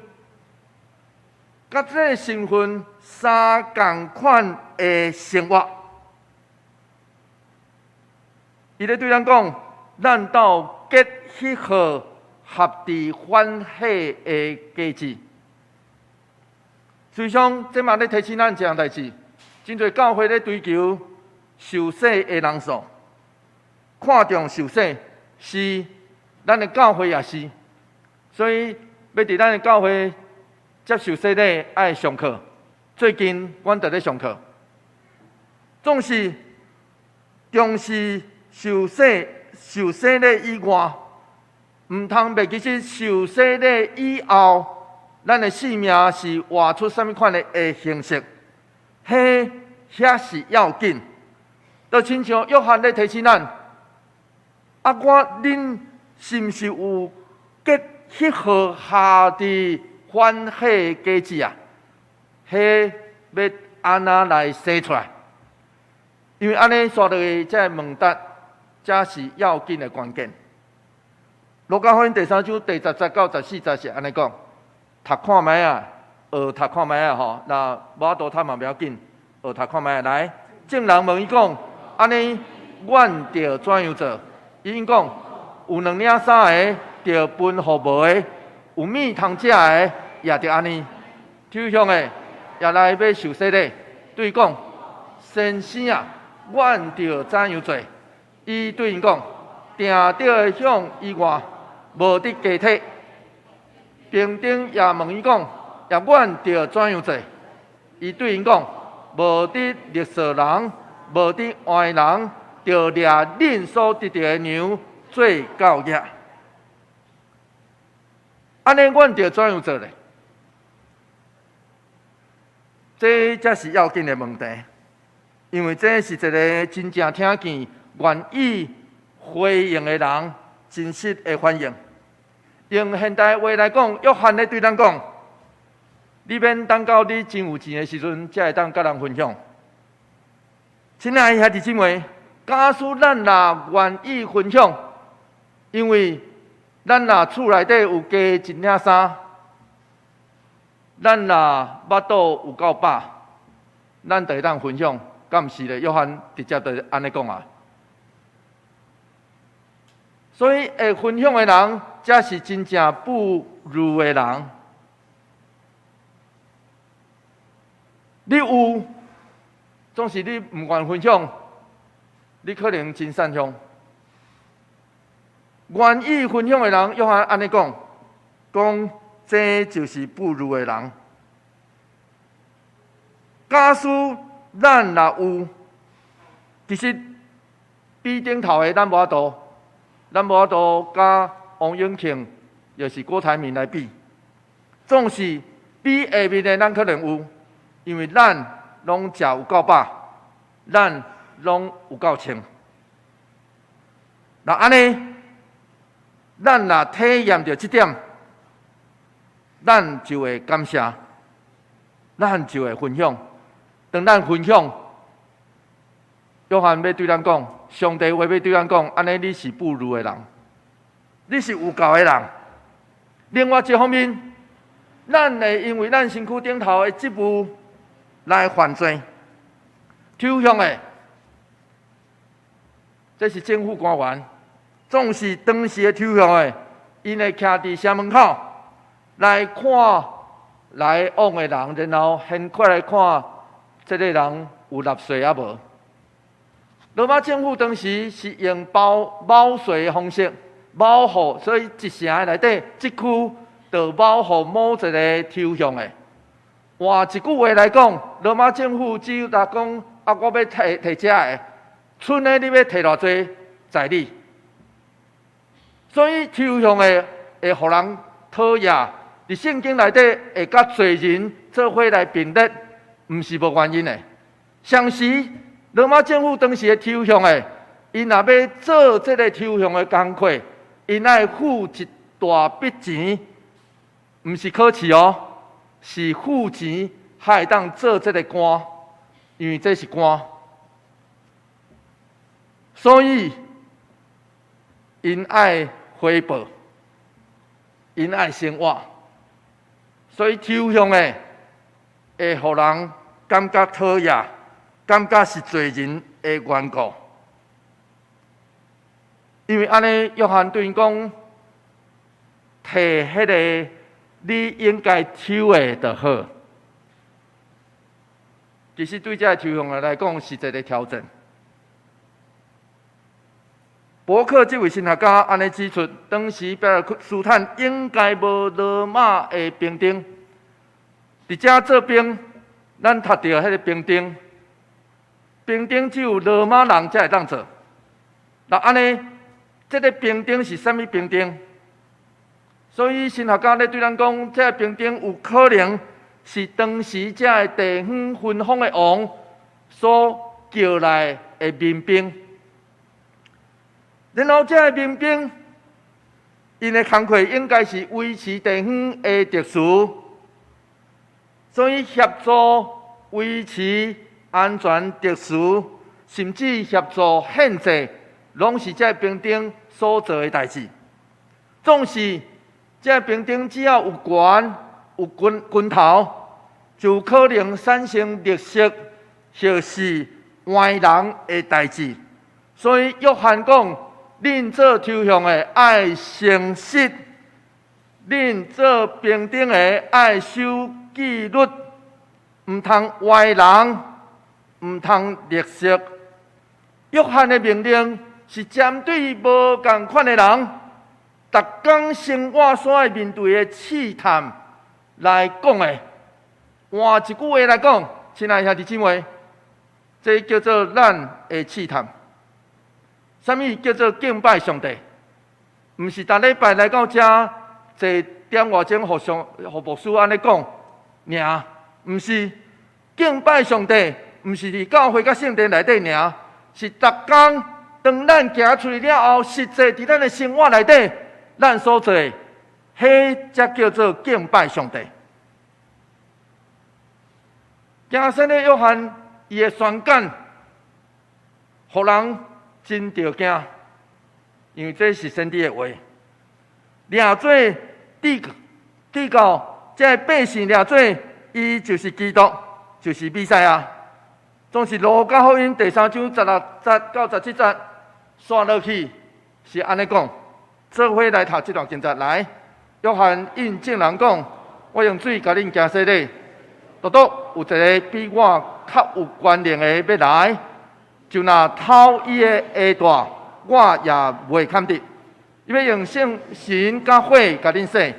佮這个身份相仝款的生活。伊咧對咱講，咱敢有結彼號合致反悔的果子。事實上，這嘛咧提醒咱一項代誌，真濟教會咧追求受洗的人數，看重受洗，是咱的教會也是，所以欲佇咱的教會接受洗禮愛上課。最近阮就咧上課，總是重視受洗禮以外，毋通袂記得受洗禮以後，咱的生命是活出啥物款的形式，彼遐是要緊。就親像約翰咧提醒咱，啊，我恁是毋是有結彼號合致反悔的果子啊？彼欲按怎來生出來？因為按呢煞落去，才會問答，才是要緊的關鍵。路加福音第三章第十節到十四節是按呢講，讀看覓啊，學讀看覓啊吼，若無法度讀嘛袂要緊，學讀看覓啊。來，眾人問伊講，按呢，阮著怎樣做？伊講，有兩領衫的，著分予無的；有物通食的，也著按呢。抽象的，也來欲受洗禮，對伊講：先生啊，阮著怎樣做？伊對𪜶講：定著向以外，無得加提。兵丁也問伊講：啊，阮著怎樣做？伊對𪜶講：無得勒索人，無得倚人，著掠恁所得著的糧做夠額。按呢，阮著怎樣做咧？這才是要緊的問題，因為這是一个真正聽見願意回應的人真實的反應。用現代話來講，約翰咧對咱講：你免等到你真有錢的時陣，才會當佮人分享。親愛的兄弟姊妹，假使咱若願意分享，因為咱若厝內底有加一領衫，咱若腹肚有夠飽，咱就會當分享，敢毋是咧？約翰直接就按呢講啊。所以會分享的人，才是真正富裕的人。你有，總是你毋願分享，你可能真散凶。願意分享的人，約翰按呢講，講這就是富裕的人。假使咱若有，其實比頂頭的咱無法度，咱無法度佮王永慶，抑是郭台銘來比。總是比下面的咱可能有，因為咱攏食有夠飽，咱攏有夠穿。若按呢，咱若體驗著這點，咱就會感謝，咱就會分享。當咱分享，約翰欲對咱講，上帝話欲對咱講，按呢你是富裕的人，你是有夠的人。另外一方面，咱會因為咱身軀頂頭的職務來犯罪，抽象的，這是政府官員，總是當時的抽象的，𪜶會徛佇城門口來看來往的人，然後先過來看這个人有納稅抑無。羅馬政府當時是用包卯稅的方式，卯予，所以一城的內底，這區就卯予某一个抽象的。換一句話來講，羅馬政府只有若講啊，我欲提提這个，賰的你欲提偌濟，在你。所以抽象的會予人討厭，佇聖經內底會佮罪人做伙來並列，毋是無原因的。相時，羅馬政府當時的抽象的，𪜶若欲做這个抽象的工課，𪜶愛付一大筆錢，毋是考試哦，是付錢才會當做這个官，因為這是官，所以𪜶愛回報，𪜶愛生活，所以抽象的會予人感覺討厭，感覺是罪人的緣故。因為按呢，約翰對𪜶講，提彼个你應該抽的就好。其實對這个抽象的來講，是一个挑戰。伯克這位神學家按呢指出，當時巴勒斯坦應該無羅馬的兵丁，佇遮做兵，咱讀著彼个兵丁，兵丁只有羅馬人才會當做。若按呢，這个兵丁是啥物兵丁？所以神學家咧對咱講，這个兵丁有可能是當時這个地方分封的王所叫來的民兵。然後，這个民兵，𪜶的工課應該是維持地方的秩序，所以協助維持安全秩序，甚至協助獻祭，攏是這个兵丁所做的代誌。總是，這个兵丁只要有權有拳頭，就可能產生勒索或是倚人的代誌。所以，約翰講，恁做抽象的愛誠實，恁做兵丁的愛守紀律，毋通歪人，毋通吝嗇。約翰的命令是針對無仝款的人，逐工生活所愛面對的試探來講的。換一句話來講，親愛兄弟姊妹，這叫做咱的試探。啥物叫做敬拜上帝？毋是逐禮拜來到遮坐點外鐘，予上予牧師按呢講，爾毋是敬拜上帝，毋是佇教會佮聖殿內底爾，是逐工當咱行出去了後，實際佇咱的生活內底，咱所做的，彼才叫做敬拜上帝。行洗禮約翰伊的宣講，予人真著驚，因為這是先知的話。掠做至到這个百姓掠做，伊就是基督，就是彌賽亞。總是路加福音第三章16節到17節，煞落去是按呢講。做伙來讀這段經節來，約翰應眾人講：我用水共恁行洗禮，獨獨有一个比我較有權能的欲來，就若脫伊的鞋帶，我也袂堪得。伊欲用聖神佮火共恁洗，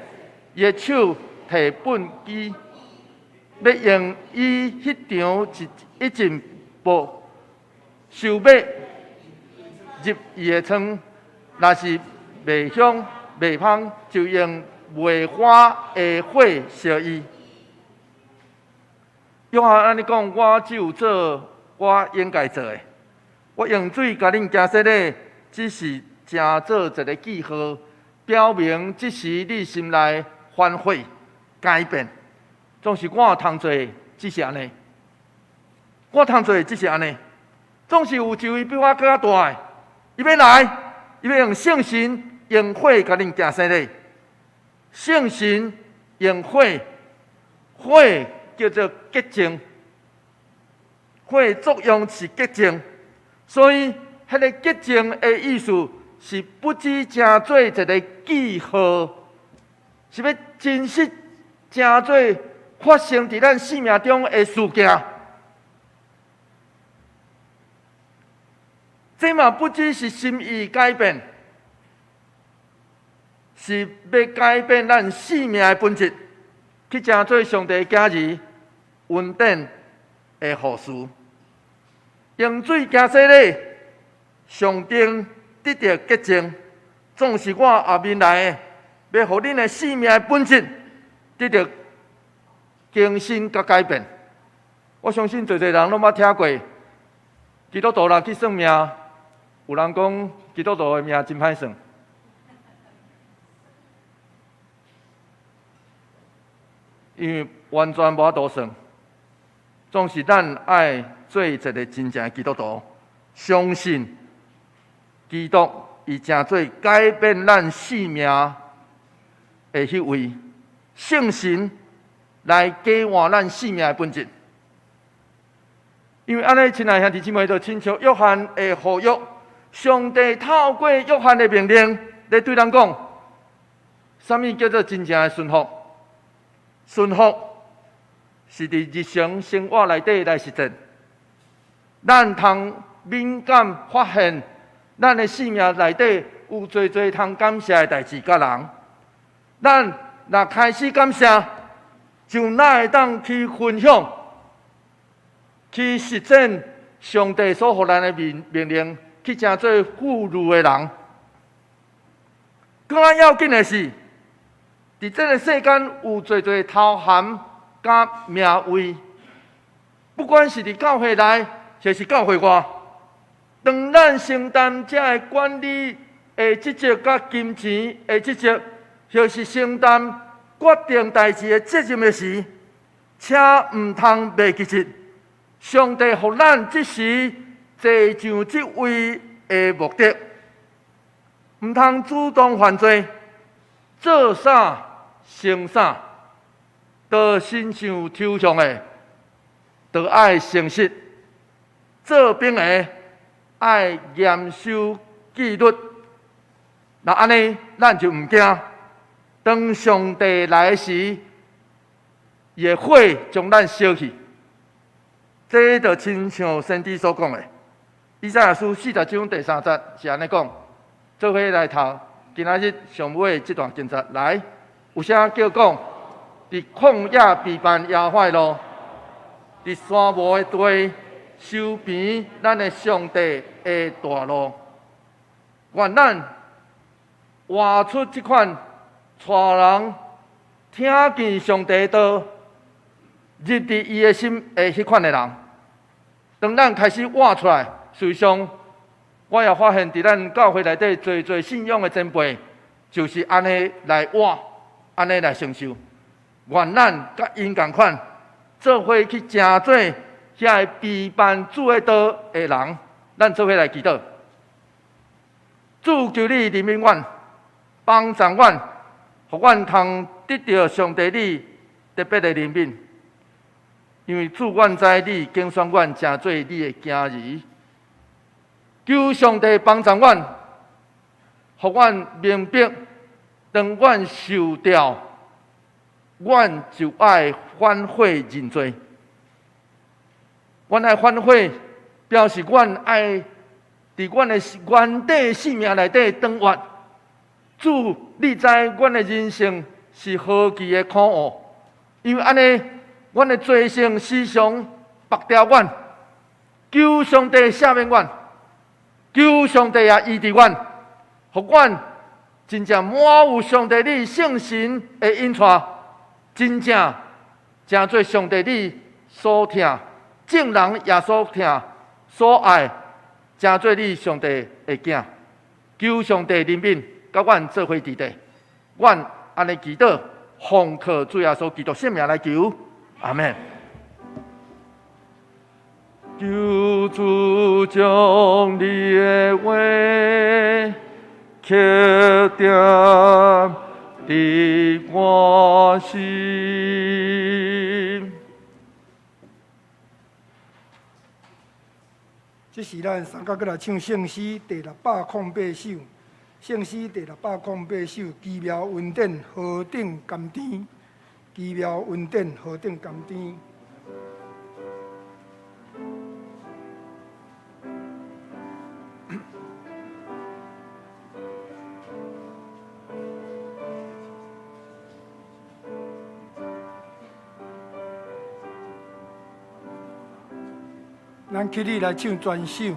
伊的手提畚箕，欲用伊彼場一一陣布，收麥入伊的倉，若是麥香麥香，就用袂化的火燒伊。約翰按呢講，我只有做我應該做的。我用水共恁行洗禮，只是成做一个記號，表明這時你心內反悔改變。總是我通做的，只是按呢。我通做的只是按呢。總是有一位比我閣較大的，伊欲來，伊欲用聖神用火共恁行洗禮。聖神用火，火叫做潔淨，火作用是潔淨，所以彼个潔淨的意思是不只成做一个記號，是欲真實成做發生佇咱生命中的事件。這嘛不只是心意改變，是欲改變咱生命的本質，去成做上帝囝兒恩典的予詞。用水行洗禮，象徵得著潔淨，總是我後面來的，欲予恁的生命的本質得著更新佮改變。我相信濟濟人攏捌聽過，基督徒若去算命，有人講基督徒的命真歹算，因為完全無法度算。總是咱愛做一个真正的基督徒，相信基督伊成做改變咱生命的彼位聖神來改換咱生命的本質。因為按呢，親愛兄弟姊妹，就親像約翰的呼籲，上帝透過約翰的命令來對咱講，啥物叫做真正的順服？順服是佇日常生活內底來實踐。咱通敏感發現，咱的生命內底有濟濟通感謝的代誌佮人。咱若開始感謝，就哪會當去分享，去實踐上帝所予咱的命命令，去成做富裕的人。閣較要緊的是，佇這个世間有濟濟頭銜佮名位，不管是佇教會內，抑是教會外，當咱承擔這个管理的職責佮金錢的職責，抑是承擔決定代誌的責任的時，請毋通袂記得，上帝予咱這時坐上這位的目的，毋通主動犯罪，做啥成啥，都親像抽象的，都愛誠實；做兵的愛嚴守紀律。若按呢，咱就毋驚。當上帝來時，伊的火將咱燒去。這就親像先知所講的，以賽亞書40章第3節是按呢講，做伙來讀今仔日上尾這段經節來，有聲叫講，佇曠野備辦耶和華的路，佇沙漠的地修平咱的上帝的大路。願咱活出這款帶人聽見上帝的道，入佇伊的心的彼款的人。當咱開始活出來，事實上，我也發現佇咱教會內底濟濟信仰的前輩，就是按呢來活，按呢來承受。願咱佮𪜶仝款，做伙去成做遐个備辦主的道的人，咱做伙來祈禱。主求你憐憫阮，幫助阮，予阮通得著上帝你特別的憐憫。因為主，阮知你揀選阮成做你的囝兒，求上帝幫助阮，予阮明白，當阮受調，阮就愛反悔認罪。阮愛反悔，表示阮愛佇阮的原底性命內底轉活。主，你知阮的人生是何其的可惡，因為按呢，阮的罪性時常縛牢阮，求上帝赦免阮，求上帝也醫治阮，予阮真正滿有上帝你聖神的引帶，真正成做上帝你所疼，眾人也所疼、所愛，成做你上帝的囝。求上帝憐憫，佮阮做伙佇底，阮按呢祈禱，奉靠主耶穌基督聖名來求。阿們。求主將你的話刻點佇我心。這時咱三甲閣來唱聖詩第608首，聖詩第六百空八首，奇妙恩典何等甘甜。奇妙恩典何等甘甜。咱起立來唱全首。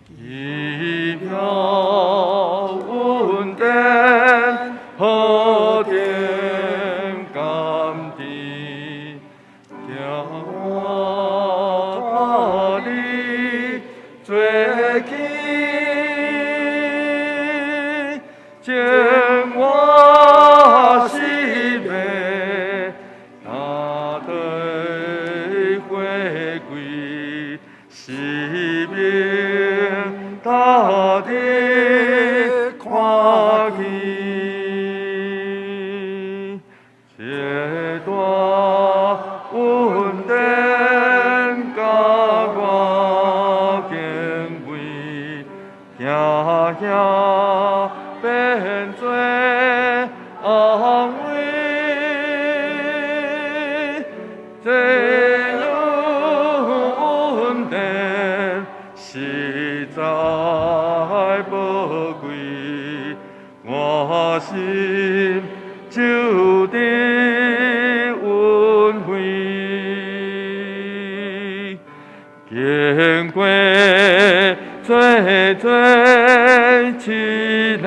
奇妙恩典何等甘甜，叫我脫離罪愆，將我生命大地回歸，生命大地看見，這大恩典佮我敬畏，疼兄變做安慰，這恩典實在寶貴，我心就得恩惠，經過濟濟試煉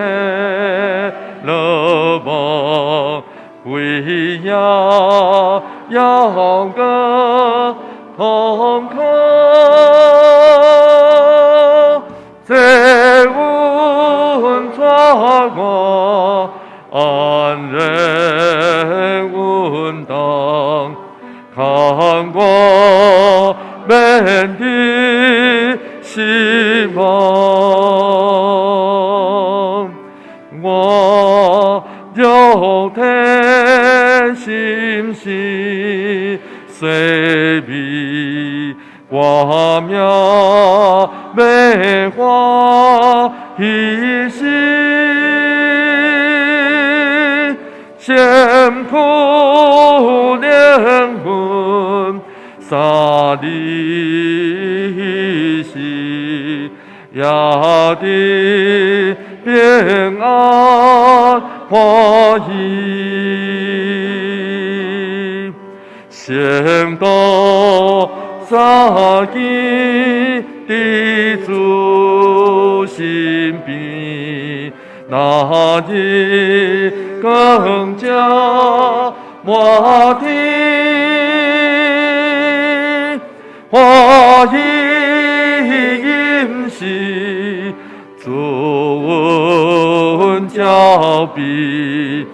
落寞，為耶猶閣痛苦，這恩帶我安然穩當，看我免得失望。我肉體心事細微，我命欲歡喜時，天父灵魂，三日时也得平安歡喜。聖徒相見佇主身邊，那日光照滿天，歡喜飲食主恩照庇，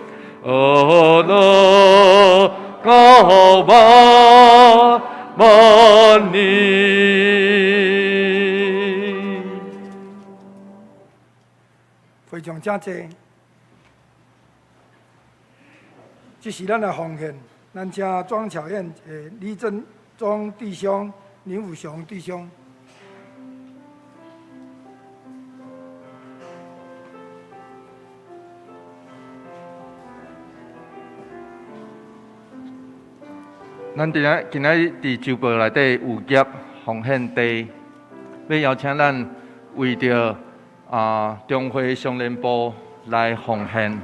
呵樂到萬萬年。非常請坐。這是咱的奉獻，咱請莊巧燕、李振忠弟兄、林武雄弟兄。咱今仔今仔日佇周報內底有夾奉獻地，欲邀請咱為著中會商聯部來奉獻。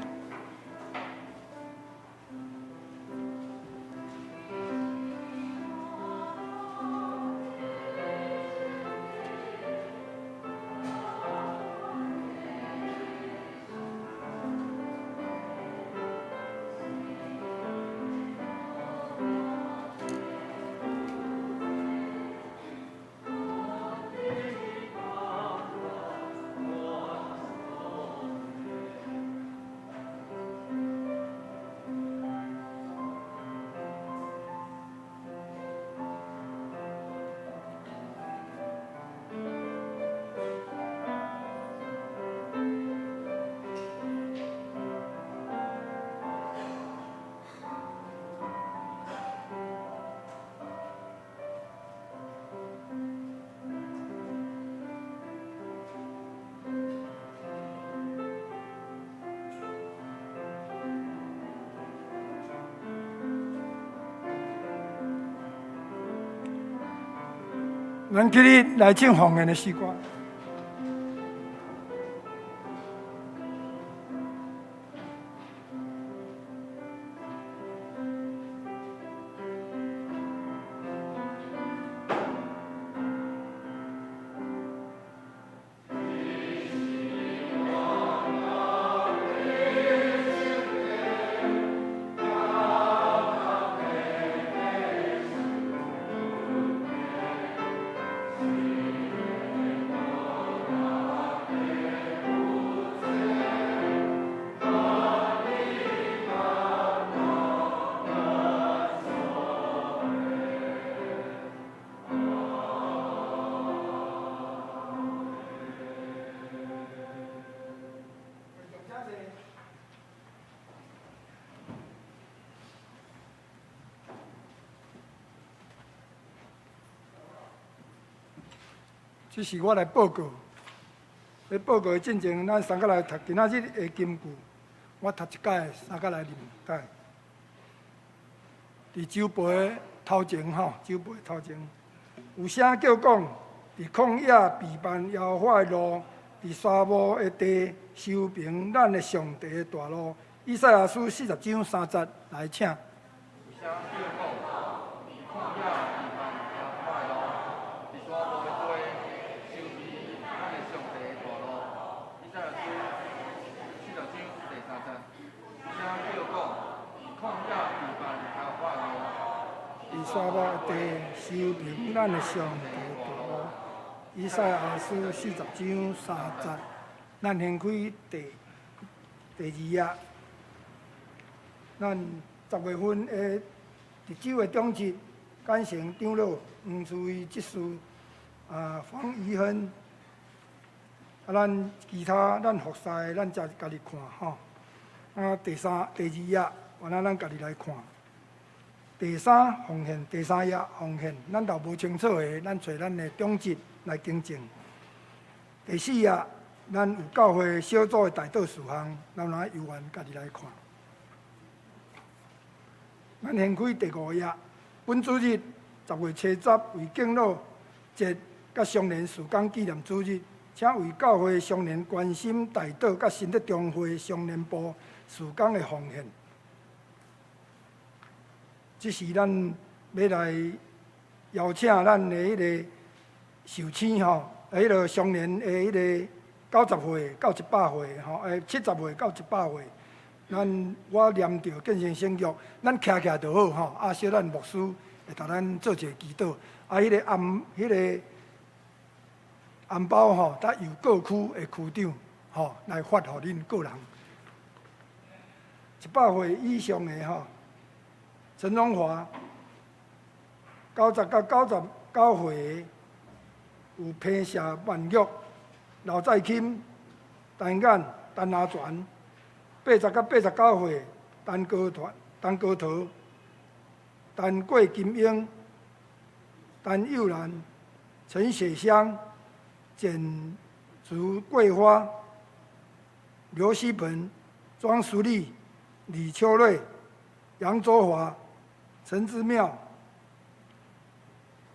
咱今日來唱奉獻的詩歌。這是我來報告。咧報告的進前，咱三個來讀今仔日的金句。我讀一擺，三個來念解。佇酒杯的頭前吼，酒杯頭前有聲叫講：佇曠野備辦耶和華的路，佇沙漠的地修平咱的上帝的大路。以賽亞書40章3節，來請。沙漠地修平咱的上帝大路。以賽亞書40章3節，咱掀開第二頁。咱10月份的特酒的長執，簡成長老黃慈威執事，方怡芬，咱其他咱服侍的，咱才家己看吼。第三、第二頁，原來咱家己來看。第三奉獻，第三頁奉獻，咱若無清楚的，咱揣咱的長執來更正。第四頁，咱有教會小組的代禱事項，咱來有緣家己來看。咱掀開第五頁。本主日10月初10為敬老節佮雙連事工紀念主日，請為教會雙連關心代禱佮新德中會雙連部事工的奉獻。這是咱欲來邀請咱的彼个壽星吼，彼个雙連的彼个90歲到100歲吼，70歲到100歲。咱我念著建成聖玉，咱徛起來就好吼。啊，小咱牧師會共咱做一个祈禱。啊，彼个紅包吼，得由各區的區長吼來發予恁個人。100歲以上的吼，陳榮華，90到99歲的有彭謝萬玉、劉在钦、陳眼、陳阿全。80到89歲，陳高團、陳高桃、陳桂金英、陳幼蘭、陳雪香、簡竹桂花、劉希鵬、莊淑麗、李秋瑞、楊卓華、陳之妙、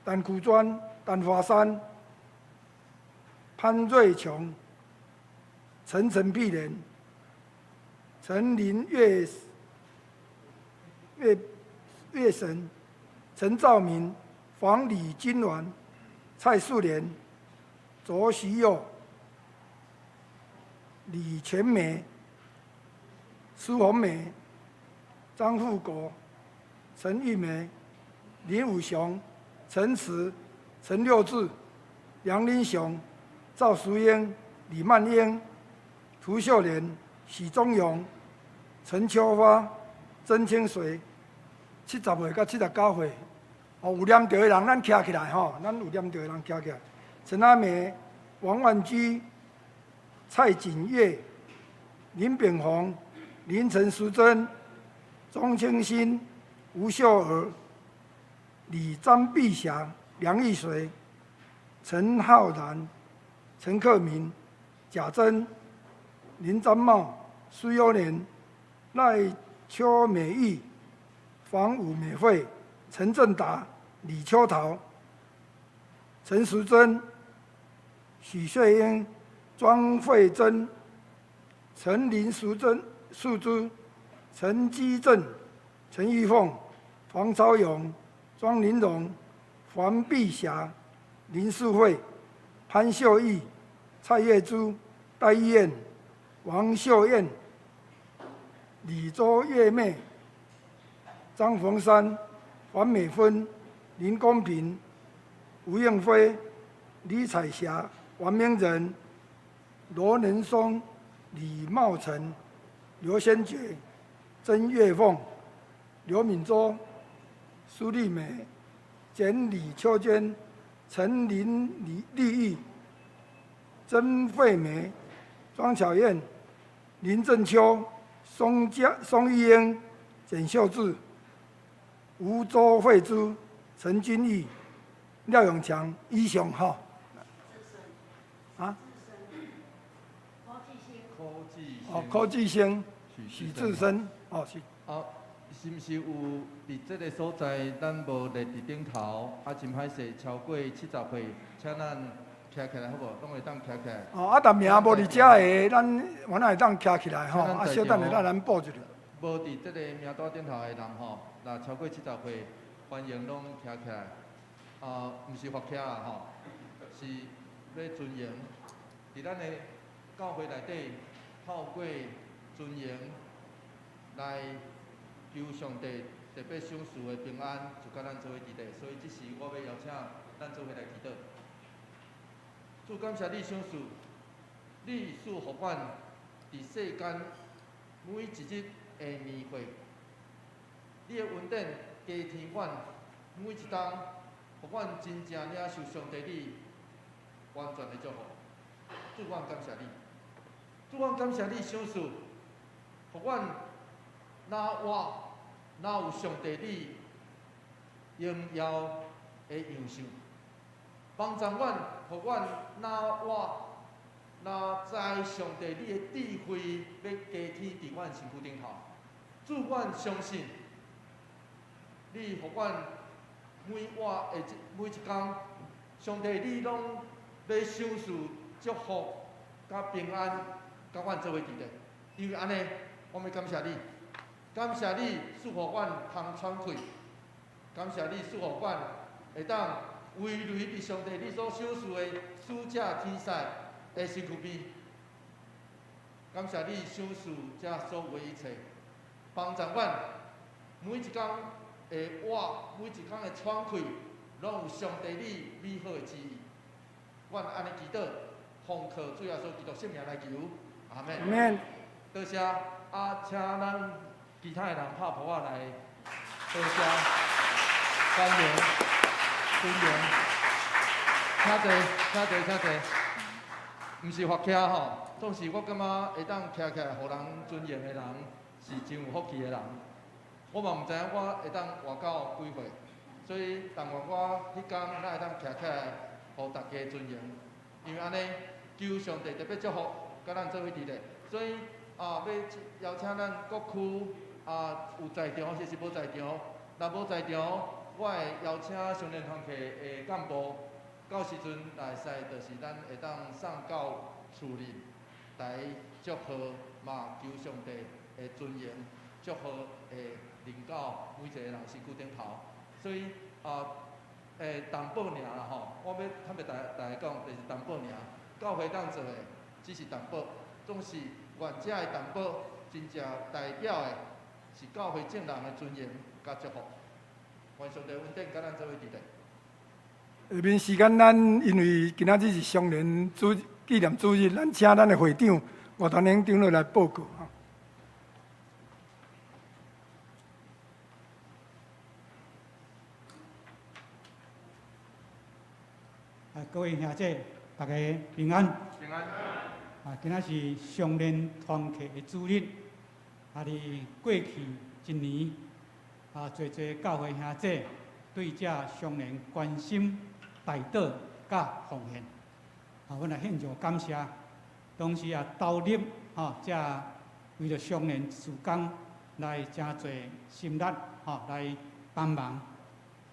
陳苦專、陳華山、潘瑞瓊、陳陳碧蓮、陳林月月月神、陳兆明、黃李金鑾、蔡素蓮、卓徐佑、李全美、蘇紅梅、張富國、陳玉梅、林武雄、陳慈、陳六志、楊林雄、趙淑英、李曼英、涂秀蓮、許忠勇、陳秋花、曾清水，70歲到79歲，哦，有念著的人，咱徛起來吼，咱有念著的人徛起來。陳阿梅、王萬居、蔡錦月、林炳宏、林陳淑貞、鍾清新、吳秀兒、李張碧霞、梁玉水、陳浩然、陳克明、賈珍、林占茂、蘇優蓮、賴邱美玉、房武美惠、陳正達、李秋桃、陳淑貞、許穗英、莊慧珍、陳林淑珍、素珠、陳基正、陳玉鳳、黃超勇、莊玲榮、黃碧霞、林素慧、潘秀玉、蔡月珠、戴玉燕、王秀燕、李周月妹、張逢山、黃美芬、林公平、吳應輝、李彩霞、王明仁、羅能松、李茂成、劉先覺、曾月鳳、劉敏洲、蘇麗美、簡李秋娟、陳林李麗玉、曾惠梅、莊巧燕、林正秋、宋家宋玉英、簡秀智、吳周慧珠、陳君玉、廖永強，以上吼。啊？哦，柯志生、許志深，哦是。啊，是毋是有佇這个所在，咱無列佇頂頭，啊，真歹勢，超過70歲，請咱徛起來好無？攏會當徛起來。哦，啊，但名無佇遮的，咱原來會當徛起來吼，啊，小等下咱咱報一下。無佇這个名單頂頭的人吼，若超過70歲，歡迎攏徛起來。啊，毋是罰徛啦吼，是欲尊榮。佇咱的教會內底，透過尊榮來求上帝特別賞賜的平安，就佮咱做伙佇咧。所以這時我欲邀請咱做伙來祈禱。主感謝你賞賜，你賜予阮佇世間每一日的年歲，你的恩典加添阮每一冬，予阮真正領受上帝你完全的祝福。主，阮感謝你，主，阮感謝你賞賜，予阮若活若有上帝你榮耀的樣式，幫助阮，予阮若活若知上帝你的智慧欲加添佇阮身軀頂頭。主，阮相信，你予阮每活的每一工，上帝你攏欲賞賜祝福佮平安，佮阮做伙佇咧。因為按呢，我欲感謝你，感謝你賜予阮通喘氣，感謝你賜予阮會當葳蕤佇上帝你所賞賜的使者天使的身軀邊。感謝你賞賜這所有的一切，幫助阮每一工的活，每一工的喘氣，攏有上帝你美好的旨意。阮按呢祈禱，奉靠主耶穌基督聖名來求，阿門。阿門。多謝啊，請咱其他的人拍噗仔來，多謝，歡迎，尊榮，請坐，請坐，請坐。毋是發徛吼，總是我感覺會當徛起來，予人尊嚴的人是真有福氣的人。我嘛毋知影我會當活到幾歲，所以但願我彼工咱會當徛起來，予大家尊嚴。因為按呢，求上帝特別祝福，佮咱做伙佇咧。所以啊，欲邀請咱各區啊有在場，或是無在場，若無在場，我會邀請少年團契的幹部，到時陣來會使，就是咱會當送到厝裡來祝賀，嘛求上帝的尊榮，祝福會臨到每一個人身軀頂頭。所以啊，淡薄爾啦吼，我欲坦白大家講，就是淡薄爾。教會當做的只是淡薄，總是願這个淡薄真正代表的是教會眾人的尊嚴佮祝福。願上帝恩典佮咱做伙佇咧。下面時間，咱因為今仔日是雙連主紀念主日，咱請咱的會長吳傳英長老來報告。啊，各位兄姐，大家平安。平安。啊，今仔是雙連團契的主日，啊，佇過去一年，啊，濟濟教會兄姐對這雙連關心、代禱佮奉獻，啊，阮來獻上感謝，同時也投入吼，這為著雙連事工來誠濟心力，吼，來幫忙。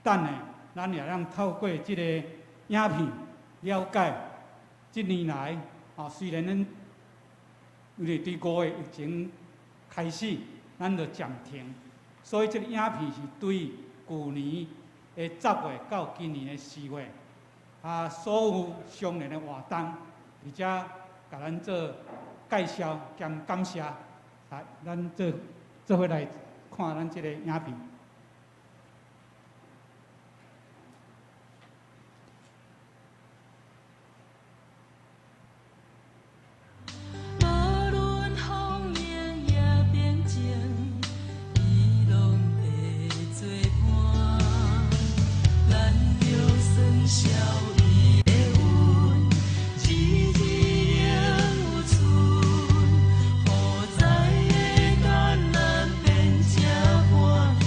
等下，咱也通透過這个影片了解，這年來，吼，雖然咱因為對5月疫情開始，咱就暫停，所以這个影片是對舊年的10月到今年的4月，啊，所有雙連的活動，佇遮共咱做介紹兼感謝，來，咱做伙來看咱這个影片。無論風雨也平靜，伊攏會做伴。咱著算笑伊的恩，日日仍有存。好在會甲咱變成歡喜，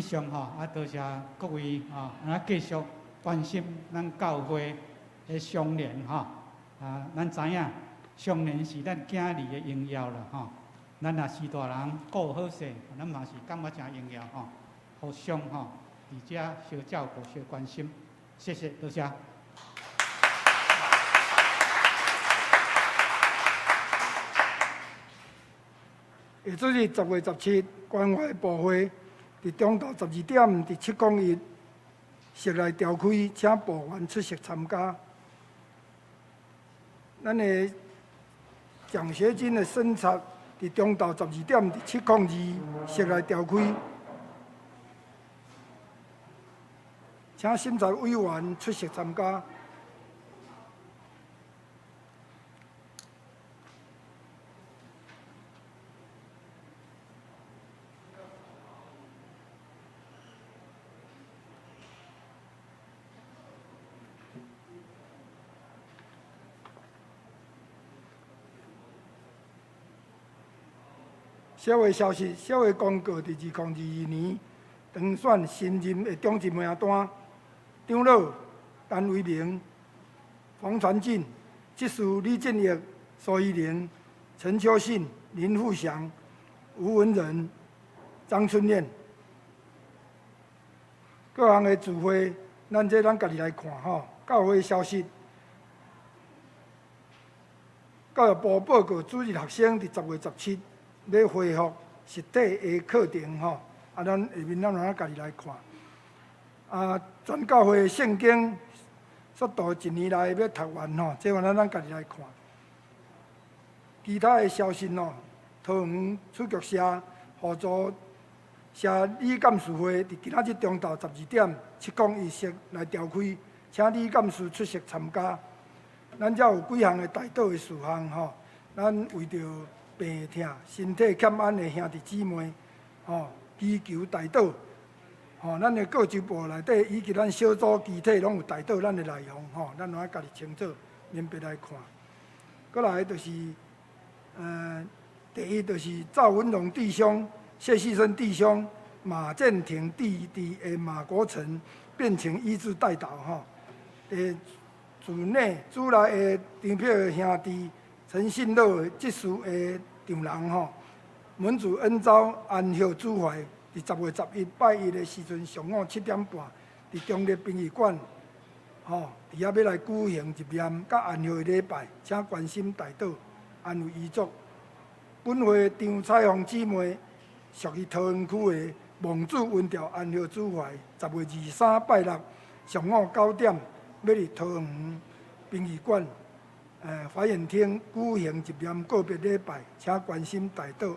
以上吼，啊多謝各位吼，啊繼續關心咱教會的相連吼，啊，咱知影相連是咱囝兒的榮耀啦吼。咱若是大人顧好勢，咱嘛是感覺誠榮耀吼。互相吼，佇遮相照顧、相關心，謝謝，多謝。下主日10月17，關懷部會佇中晝12點佇701室內召開，請部員出席參加。咱的獎學金的審查佇中晝12點佇702室內召開，請審查委員出席參加。小的消息，小的公告，佇2022年當選新任的長執名單，長老陳維明、黃傳進、執事李振業、蘇依玲、陳秋信、林富祥、吳文仁、張春燕。各項的聚會，咱這咱家己來看吼。教會消息，教育部報告，主日學生佇10月17欲恢復實體的課程吼，啊，咱下面咱通家己來看。啊，全教會聖經速度一年內欲讀完吼，這款咱家己來看。其他的消息吼，桃園處局社互助社理監事會佇今仔日中晝12點701室來召開，請理監事出席參加。咱遮有幾項的代禱的事項吼，咱為著病痛、身體欠安的兄弟姊妹，吼，祈求代禱。吼，咱的各州部內底以及咱小組肢體攏有代禱咱的內容，吼，咱攏愛家己清楚明白來看。閣來就是，第一就是趙文榮弟兄、謝旭升弟兄、馬建廷弟弟的馬國成病情醫治代禱，吼。主內主內的張票兄弟陳信樂執事的丈人吼，門主恩召安息主懷，佇10月11拜一的時陣，上午7點半，佇中壢殯儀館，吼，佇遐欲來舉行入殮佮安息的禮拜，請關心代禱，安慰遺族。本會張彩鳳姊妹屬於桃園區的望主恩召安息主懷，10月23拜六上午9點，欲佇桃園殯儀館。華嚴廳舉行入殮告別禮拜，請關心代禱，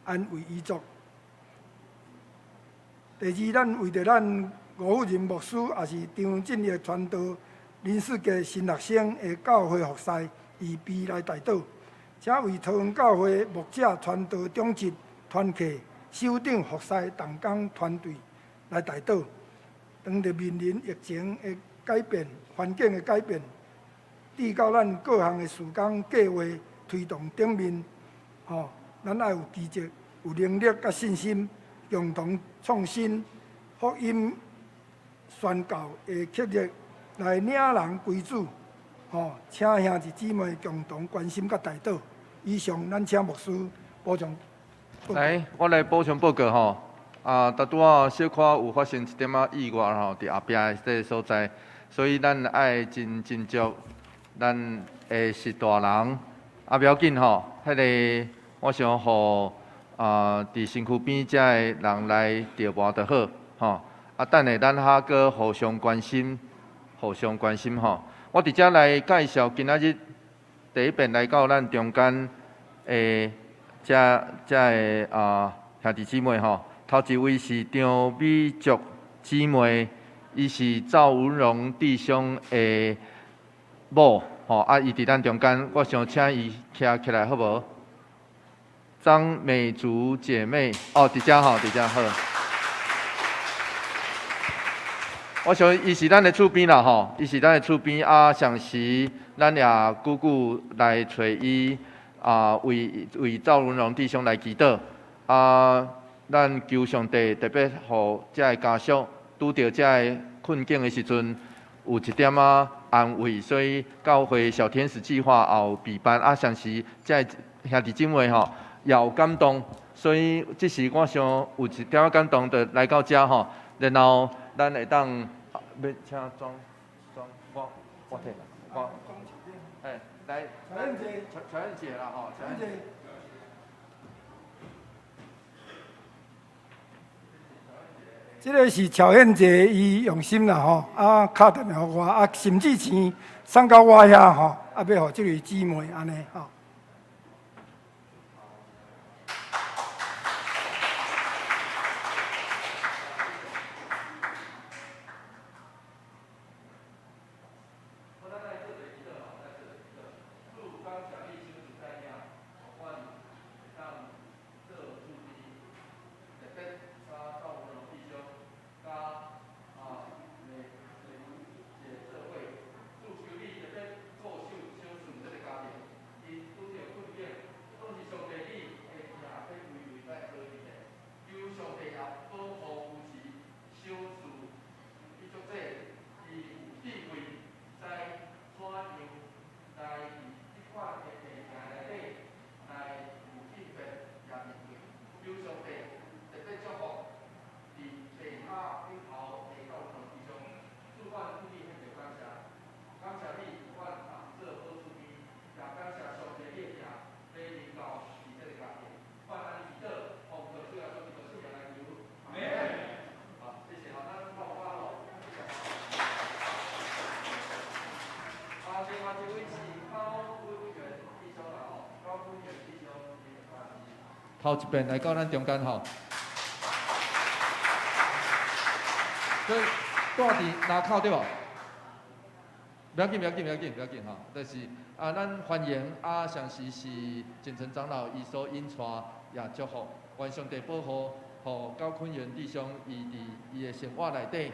安慰遺族。第二，咱為著咱吳富仁牧師，也是張振業傳道林世傑神學生的教會服侍，預備來代禱，請為桃園教會牧者傳道長執團契首長服侍同工團隊來代禱。當著面臨疫情的改變、環境的改變，至到咱各項的事工計劃推動頂面，吼，咱愛有奇蹟、有能力佮信心，共同創新福音宣教的策略，來領人歸主，吼，請兄弟姊妹共同關心佮代禱。以上，咱請牧師補充。來，我來補充報告吼。啊，拄拄仔小可有發生一點仔意外吼，佇後壁的這个所在，所以咱愛真斟酌。咱的是大人，啊，無要緊吼，彼个我想予啊，佇身軀邊遮的人來調盤就好，吼。啊，等下咱還閣互相關心，互相關心吼。我佇遮來介紹今仔日第一遍來到咱中間的遮遮个啊兄弟姊妹吼。頭一位是張美竹姊妹，伊是趙文榮弟兄的某吼，啊，伊佇咱中間，我想請伊徛起來好無？張美竹姐妹，哦，佇遮吼，佇遮好。我想伊是咱的厝邊啦吼，伊是咱的厝邊啊，上時咱也久久來揣伊啊，為為趙文榮弟兄來祈禱啊。咱求上帝特別予遮个家屬拄著遮个困境的時陣，有一點仔安慰，所以教會小天使計劃也有備辦啊，同時遮個兄弟姊妹吼也有感動，所以這時我想有一點仔感動，就來到遮吼，然後咱會當欲請莊莊我我提我，欸，來喬燕姐，喬喬燕姐啦吼，喬燕姐。這个是喬燕姐伊用心啦吼，啊敲電話予我，啊甚至錢送到我遐吼，啊欲予這位姊妹按呢吼。頭一遍來到咱中間吼，所以住佇林口對無？不要緊，不要緊，不要緊，不要緊吼，就是啊，咱歡迎啊，上時是錦成長老伊所引帶也祝福，願上帝保護，予高坤元弟兄伊佇伊的生活內底，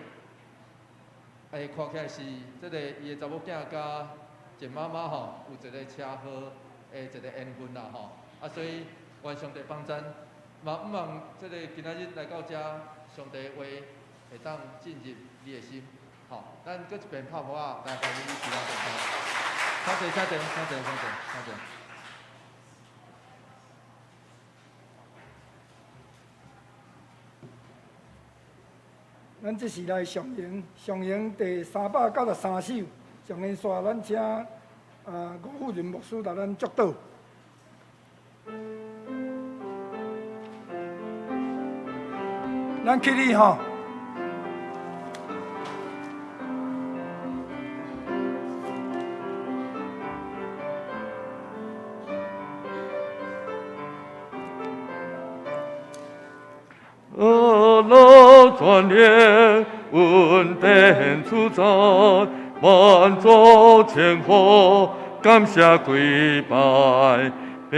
欸，看起來是這个伊的查某囝佮簡媽媽吼有一个車禍的一个緣分啦吼，啊，所以願上帝幫贊，嘛毋望這个今仔日來到遮，上帝話會當進入你的心，吼，咱閣一遍拍鼓仔來歡迎你佇咱中間，請坐，請坐，請坐，請坐，請坐。咱這是來上行，上行第393首，上行煞咱請啊吳富仁牧師來咱祝禱。咱起立吼。阿樂轉念，恩典主宰，萬族千呼，感謝跪拜，百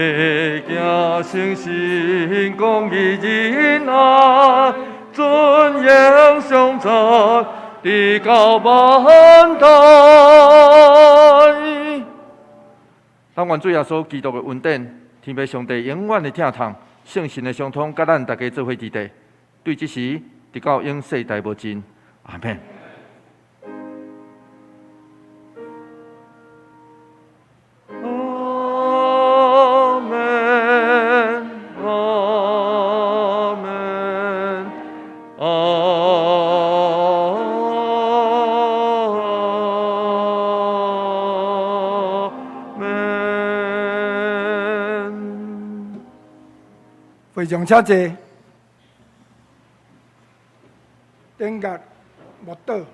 行誠信公義仁愛，尊榮頌讚，直到萬代。咱願主耶穌基督的恩典，天父上帝永遠的疼痛，聖神的相通，佮咱大家做伙佇地，對這時，直到永世代無盡。阿們。阿們，阿們，阿們。會長請坐，頂格默禱。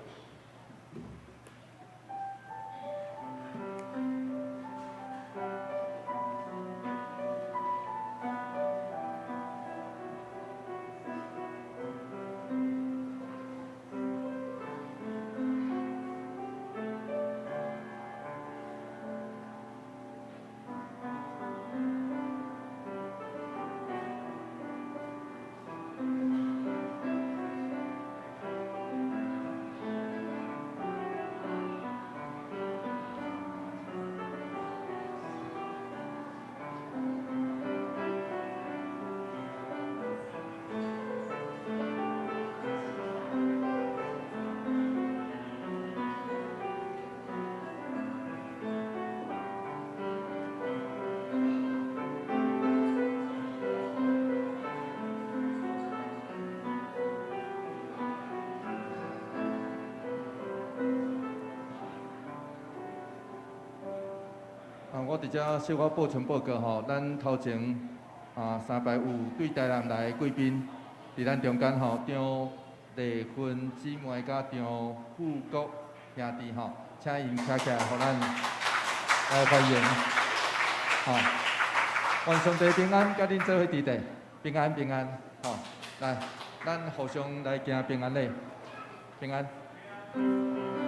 啊，我佇遮小可補充報告吼，咱頭前啊三排有對台南來的貴賓，佇咱中間吼，張麗芬姊妹佮張富國兄弟吼，請𪜶徛起來，予咱來歡迎。吼，願上帝平安，佮恁做伙佇咧，平安平安，吼，來，咱互相來行平安禮，平安。